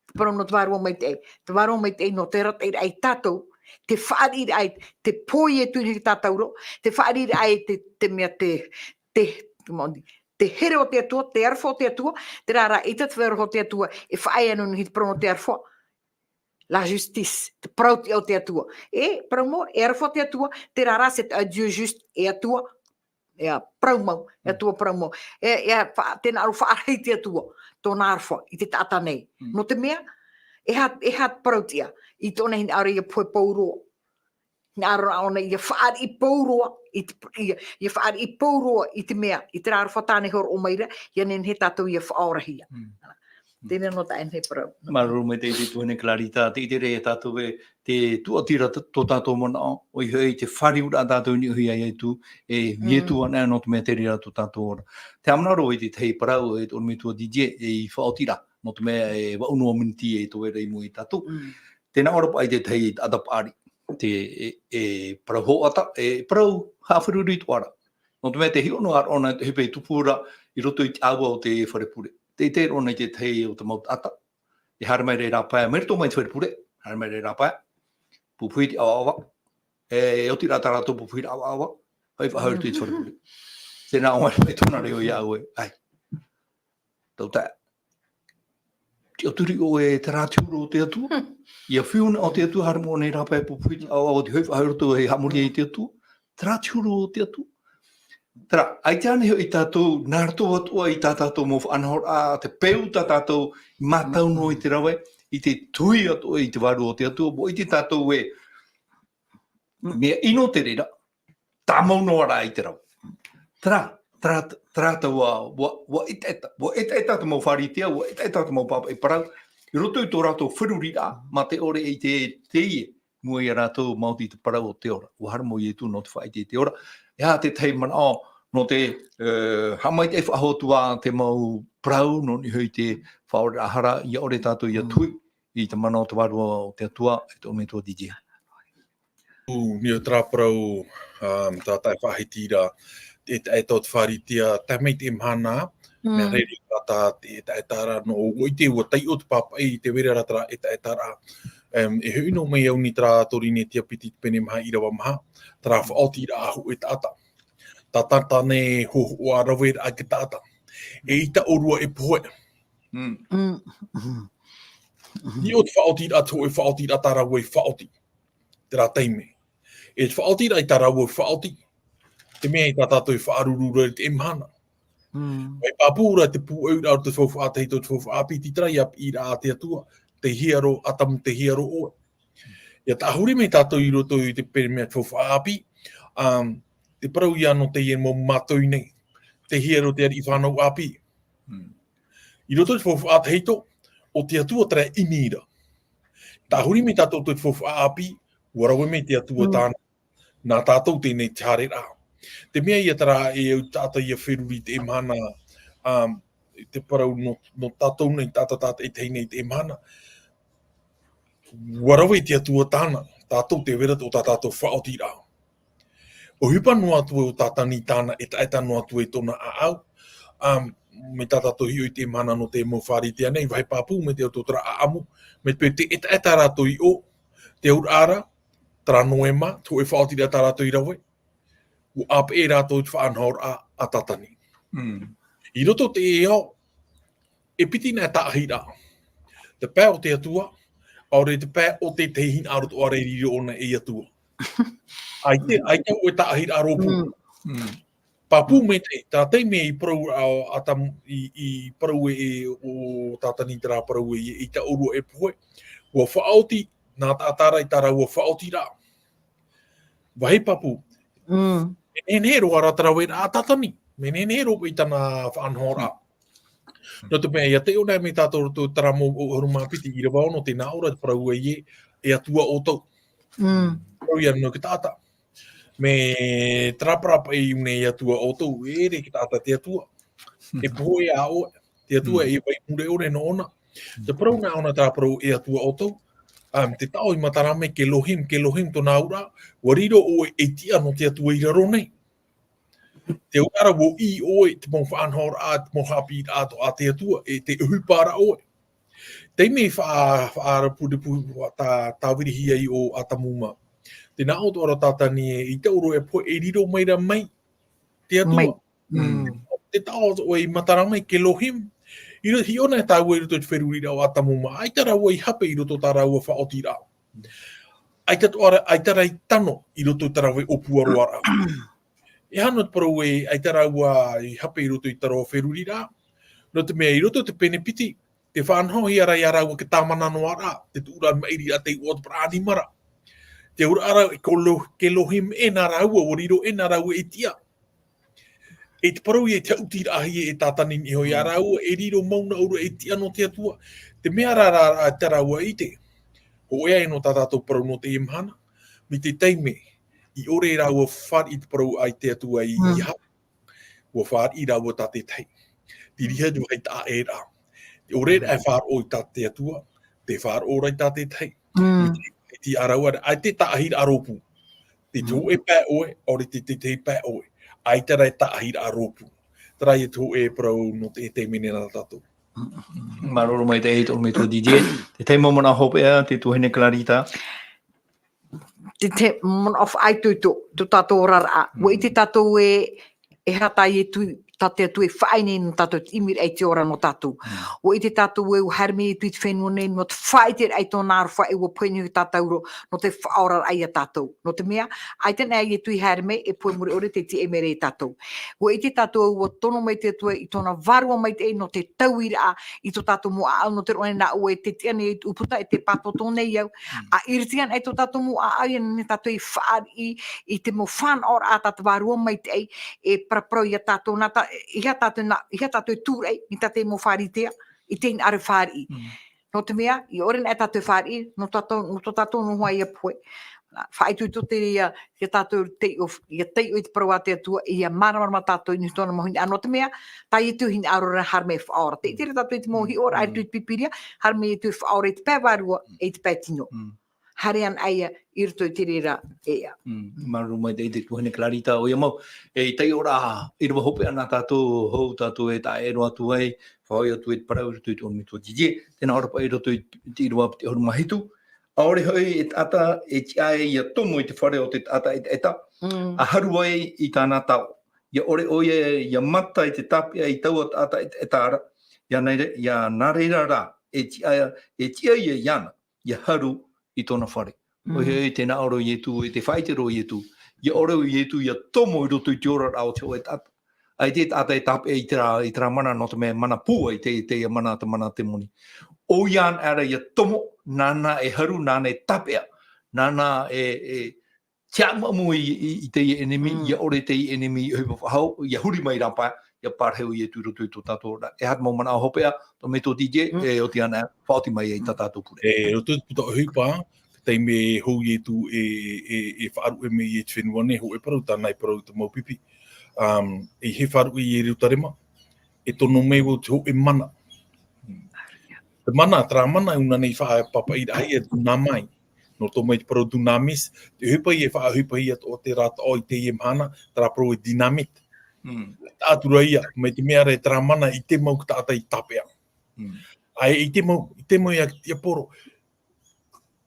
Te parau nō te vārua maitaʻi. Te vārua maitaʻi nō te arataʻiraʻa ia tātou, te fāriʻiraʻa, te pō Ietu i niʻa i tā tātou ra, te fāriʻiraʻa i te, te mea te, te, comment on dit, te here o te Atua, te aroha o te Atua, terā rā, ʻaita te vārua o te Atua, e faʻaea noa i te parau nō te aroha. La justice, te parau o te Atua. E, parau mau, e aroha te Atua, terā rā, c'est un Dieu juste, e Atua, e a parau mau, e Atua parau mau. E, e a fa-, tē nā ʻō ra faʻarahi te Atua, tōna aroha, i te taʻata nei. Mm. Nō te mea, e aha, e aha te parau tiʻa, i tōna hinaʻaro ia pohe pauroa. Hinaʻaro ʻōna ia fāriʻi pauroa, i te, ia, ia fāriʻi pauroa i te mea, i terā aroha tāna e hōroʻa mai ra, ia nehenehe tātou ia faʻaorahia. Mm. Teie nō tā ʻoe parau. Māuruuru maitaʻi i te tuahine Clarita, tē ʻite ra ia tātou ē, te tūʻatiraʻa t-, tō tātou manaʻo, ʻoia hoʻi te fāriʻiraʻa tātou i niʻa iā Ietu, e Mm. Ietu anaʻe nō te mea te reira tō tātou ora. Te haʻamanaʻo roa i te tahi parau, e te ʻorometua D J, e i faʻaoti ra, nō te mea e vaʻu noa miniti e toe ra i mua ia tātou. Mm. Tē nā ʻō ra paʻi te tahi taʻata paʻari, te, e, e parau hoʻata, e parau haʻaferuri atoʻa ra. Nō te mea te hiʻo noa ʻōna, te hipe tupu ra i roto i te ʻāua o te fare pure. Tē ʻite ʻōna i te tahi o te mau taʻata. E haere mai ra i rāpae, mai roto mai te fare pure, haere mai ra i rāpae. Pupuhi te ʻavaʻava. E, e oti rā tā rātou pupuhiraʻa ʻavaʻava. Hoʻi faʻahou i te fare pure. Tē nā ʻō mai tōna reo iā ʻoe. Ai. Tau tae. Te ʻauturi ʻoe, terā te huru o te Atua. Ia fiu na o te Atua, haere mai ʻōna i rāpae pupuhi te ʻavaʻava, te hoʻi faʻahou i roto e haʻamori ai te Atua. Terā te huru o te Atua. Terā, ʻaita ānei hoʻi tātou, nā roto atoʻa i tā tātou mau faʻanahoraʻa, te peu tā tātou i mātau noa i te rave, i te tuhi atoʻa i te Vārua o te Atua, ʻua ʻite tātou ē, mea ʻino te reira, tāmau noa rā i te rave. Terā, terā, terā taua, ʻua, ʻua ʻetaʻeta, ʻua ʻetaʻeta te mau Pharisea, ʻua ʻetaʻeta te mau pāpaʻi parau, i roto i tō rātou feruriraʻa, mā te ʻore i te, teie, mua ia rātou maoti te parau o te ora. ʻUa haere mau Ietu nō te faʻaʻite i te ora. E aha te tahi manaʻo nō te, e, haʻamaitaʻi faʻahou atu ā te mau parau nō niʻa hoʻi i te faʻaoreraʻa hara, ʻia ʻore tātou ʻia Mm. tuhi i te mana o te Vārua o te Atua, e te ʻorometua D J. Ū, nō terā parau, um, tā tae faʻahiti ra, te, te ʻetaʻeta o te Pharisea, tae mai te mahana, mea Mm. riro tā te, te ʻetaʻeta ra, nō, ʻua ʻite, ʻua taiʻo te pāpaʻi i te vera ra terā ʻetaʻeta ra. Em, e hoʻi noa mai au nei terā Tōrinetia piti te pene maha ʻīrava maha, terā Mm. faʻaotiraʻa hōʻē taʻata. Tā, tā, tāna e hōhoʻa raveraʻa i te taʻata. E ʻaita ʻōrua e pohe. Mm. Mm. Hiʻo te faʻaotiraʻa, te hōʻē faʻaotiraʻa tā rāua i faʻaoti. Terā taime. E te faʻaotiraʻa i tā rāua i faʻaoti. Te mea i tā tātou i faʻaruru ra i te mahana. Mm. Mai pāpū ra te pūʻoiraʻa o te faufaʻa tahito, te faufaʻa ʻāpī, tītau ra i te piʻiraʻa a te Atua, tei hea roa ʻĀtamu, tei hea roa ʻoe. ʻIa tāhuri mai tātou i roto i te pene mea te faufaʻa ʻāpī, um, te parau ia nō teie mau mātau nei, tei hea roa te ariʻi fānau ʻāpī. Mm. I roto i te faufaʻa tahito, ʻo te Atua terā i ʻimi ra. Tāhuri mai tātou i te faufaʻa ʻāpī, ʻua rave mai te Atua Mm. tāna, nā tātou teie nei te haereraʻa. Te mea ia terā e au taʻata ʻia feruri i te mahana, um, te parau nō, nō tātou nei taʻata, taʻata e tahi nei i te mahana. ʻUa rave te Atua tāna, tātou te vera o tā tātou faʻaotiraʻa. ʻOhipa noa atu ē ʻo Tātani tāna, ʻetaʻeta noa atu ē tōna ʻāʻau. Um, mai tā tātou hiʻo i te mahana nō te mau Pharisea nei, vāhi pāpū mai te Atua terā ʻāʻamu, mai te peu tē ʻetaʻeta rātou i ʻō, te auraʻa ra, terā Noema, te hōʻē faʻaotiraʻa tā rātou i rave, ʻua ʻāpeʻe rātou i te faʻanahoraʻa a Tātani. Mm. I roto i teie ao, e piti nā tāʻahiraʻa. Te pae o te Atua, ʻaore te pae o te tahi hinaʻaro atoʻa ra e riro ʻōna ei Atua. ʻAita, ʻaita hōʻē tāʻahiraʻa rōpū. Mm. Mm. Pāpū maitaʻi, tā taime i parau ʻo ʻĀtamu, i, i parau ē ʻo Tātani terā parau ē, ʻaita ʻōrua e pohe, ʻua faʻaoti nā taʻata ra i tā rāua faʻaotiraʻa. Vāhi pāpū. Mm. Mea nehenehe roa rā te raveraʻa a Tātani. Mea nehenehe roa i tāna faʻanahoraʻa. Mm. Nō te mea, ʻia taiʻo anaʻe mai tātou i roto i terā mau ʻAuhuru mā piti ʻīrava ono, tē nā ʻō ra te parau ē, e Atua ʻoutou. Mm. Parau ia nō te taʻata. Mai terā parau paʻi nei, e Atua ʻoutou, e ʻere te taʻata te Atua. E pohe ā ʻoe, te Atua Mm. e vai mure ʻore nō ʻōna. Te parau nā ʻōna terā parau e Atua ʻoutou, ā, te taʻo i matara mai, ke Elohim, ke Elohim tōna auraʻa, ʻua riro ʻoe ei tiʻa nō te Atua i raro nei. Te auraʻa ra ʻua ʻī ʻoe i te mau faʻanahoraʻa, te mau haʻapiʻiraʻa atoʻa a te Atua, e te ʻohipa ra ʻoe. Taime i faʻa-, faʻarapurepure, faʻa-, tā-, tāvirihia ai ʻo Atamu mā. Tē nā ʻō atoʻa ra Tātani ē, ʻeita ʻō e pohe, e riro mai ra mai te Atua. Mai. Mm. Te taʻo atoʻa i matara mai, ke Elohim. I ro-, hiʻo na tāua i roto i te feruriraʻa o Atamu mā. ʻAita rāua i hape i roto tā rāua faʻaotiraʻa. ʻAita atoʻa ra, ʻaita rā i tano i roto i tā rāua ʻōpua roa ra. E aha nō te parau ē, ʻaita rāua i hape i roto i tā rāua feruriraʻa. Nō te mea i roto i te pene piti, tē faʻanahohia ra ia rāua te tāmana noa ra, te tuʻuraʻa maʻiriraʻa, te iʻoa o te parau ʻanimara. Te auraʻa ra, ko Lo-, ke Elohim ʻē nā rāua, ʻua riro ʻē nā rāua ei tiʻa. E te parau ē, te haʻutiraʻahia e Tātani i niʻa iho ia rāua, e riro mau nā ʻō ra ei tiʻa nō te Atua. Te mea ra, ra, ra, tā rāua i ʻite. Hōʻē aʻe nō tā tātou parau nō teie mahana. Mai te taime i ʻore rāua fāriʻi i te parau a te Atua i, i hape. ʻUa fāriʻi rāua tātaʻitahi. Te riha te vāhi taʻa ʻē ra. Te ʻore ra e faʻaroʻo i tā te Atua, tē faʻaroʻo ra i tātaʻitahi. Mm. I te, i te ʻāraua ra, ʻaita e taʻahiraʻa rōpū. Te hōʻē pae ʻoe, ʻaore te, te, te pae ʻoe. ʻAita rā e taʻahiraʻa rōpū. Terā ia te hōʻē parau nō te, te mea nei nā tātou. Māuruuru maitaʻi e te ʻorometua Didier. Te tahi mau manaʻo hopeʻa, te tuahine Clarita. Te, te manaʻo faʻaitoito, tō tātou oraraʻa. ʻUa ʻite tātou ē, e aha tā Ietu, tā te Atua e faʻaʻite nei nō tātou te ʻimiraʻa i te ora nō tātou. ʻUa ʻite tātou ē, ʻua haere mai Ietu i te fenua nei, nō te faʻaʻiteraʻa i tōna aroha ē ʻua pohe nei tātauro, nō te faʻaoraraʻa ia tātou. Nō te mea, ʻaita nei Ietu i haere mai, e pohe mure ʻore te tiʻa i maʻiri ia tātou. ʻUa ʻite tātou ē, ʻua tono mai te Atua i tōna vārua maitaʻi nō te tauiraʻa i tō tātou mau ʻāʻau, nō te roʻo nei nā ʻoe e te tiʻa nei i te ʻūputa, e te pātōtō nei au. Mm. ʻA ʻiriti ana ai tō tātou mau ʻāʻau, ʻia nehenehe tātou e fāriʻi i te mau fānaʻoraʻa a tā te Vārua Maitaʻi, e paraparau ia tātou, nā tā, ʻeiaha tātou nā, ʻeiaha tātou e tūraʻi, nā tā te mau Pharisea, i te hinaʻaro e fāriʻi. Mm. Nō te mea, ʻia ʻore anaʻe tātou e fāriʻi, nō tātou, nō tō tātou noa ïa e pohe. Faʻaitoito terā ïa, ʻia tātou taiʻo, ʻia taiʻo i te parau a te Atua, ʻia māramarama tātou i niʻa i tōna mau hinaʻaro, nō te mea, tā Ietu hinaʻaro ra haere mai e faʻaora. Tē ʻite ra tātou i te mau hiʻoraʻa i roto i te Pīpīria, haere mai Ietu e faʻaora i te pae vārua, e i te pae tino. Mm. Haere anaʻe ïa i roto i te reira, ʻeʻa. Mm. Māuruuru maitaʻi te tuahine Clarita, ʻoia mau, e taiʻoraʻa, ʻīrava hopeʻa nā tātou, hou tātou e taʻa ʻē roa atu ai, faʻahoʻi atu i te parau i roto i te ʻorometua Didier, tē nā ʻō ra paʻi i roto i te ʻīrava piti ʻahuru mā hitu, ʻaore hoʻi e taʻata e tiʻa ai ʻia tomo i te fare o te taʻata ʻetaʻeta, mm, ʻa haru ai i tāna tao. ʻIa ʻore ʻoia ʻia mata i te tāpeʻa i taua taʻata ʻetaʻeta ra, ʻia nā re-, ʻia nā reira rā, e tiʻa, e tiʻa ïa iāna, ʻia haru i tōna fare. Mm. ʻOia hoʻi, tē nā ʻō ra Ietu, e tē faʻaʻite ra Ietu, ʻia ʻore Ietu ʻia tomo i roto i te oraraʻa o te hōʻē taʻata. ʻAita e taʻata e tāpeʻa i terā, i terā mana, nō te mea mana pūai te, teie mana, te mana temoni. ʻOia anaʻe rā ʻia tomo, nāna e haru, nāna e tāpeʻa, nāna e, e tiaʻamuʻamu i, i, i teie ʻenemi, mm, ʻia ʻore teie ʻenemi i ʻohipa faʻahou, ʻia huri mai rā paʻi, ʻia pārahi Ietu i roto i tō tātou oraraʻa. E aha te mau manaʻo hopeʻa, ʻorometua Didier, mm, e oti ana, faʻaoti mai ai tā tātou pure. E, roto i te puta ʻohipa, te taime hou Ietu e, e, e faʻaruʻe mai i te fenua nei, hōʻē parau tāna i parau i te mau pipi. Um, ʻeiaha e faʻaruʻe i Ierutarema, e tono mai vau te hōʻē mana. Te mana, terā mana, ʻua nā nei faʻapapaʻiraʻahia e dunamai. Nō te mea i te parau dunamis, te ʻohipa ïa e faʻaʻohipahia atoʻa terā taʻo i teie mahana, terā parau e dynamite. Mm. Taʻa atu ra ïa, mai te mea ra e terā mana ʻite mau te taʻata i tāpeʻa. Mm. ʻAe, ʻite mau, ʻite mau ïa te tiaporo.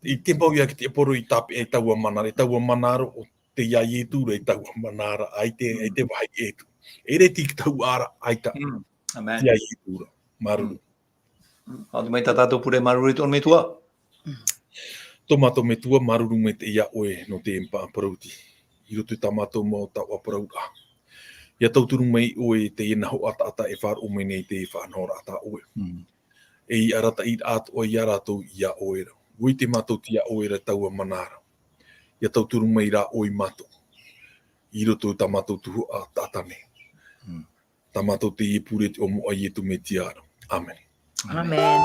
ʻIte mau ïa te tiaporo i tāpeʻa i taua mana ra, i taua mana ra, ʻo tei iā Ietu ra i taua mana ra, ʻaita, mm, ʻaita e vāhi ʻē atu. E reti i te taua ra, ʻaita. Mm. Amen. Tei iā Ietu ra. Māuruuru. Mm. Faʻaoti mai tā tātou pure, māuruuru i te ʻorometua. Tō mātou Metua, māuruuru maitaʻi iā ʻoe nō te ʻēmapa parauti. I roto i tā mātou mau taoʻa parauraʻa. ʻIa tauturu mai ʻoe i teie nā hōʻē taʻata e faʻaroʻo mai nei i te faʻanahoraʻa tā ʻoe. Mm. E i arataʻi atoʻa iā rātou iā ʻoe ra. ʻUa ʻite mātou tei iā ʻoe ra taua mana ra. ʻIa tauturu mai rā ʻoe iā mātou. I roto i tā mātou tuhaʻa taʻata nei. Mm. Tā mātou teie pure i te iʻoa o Ietu Metia ra. Amen. Amen.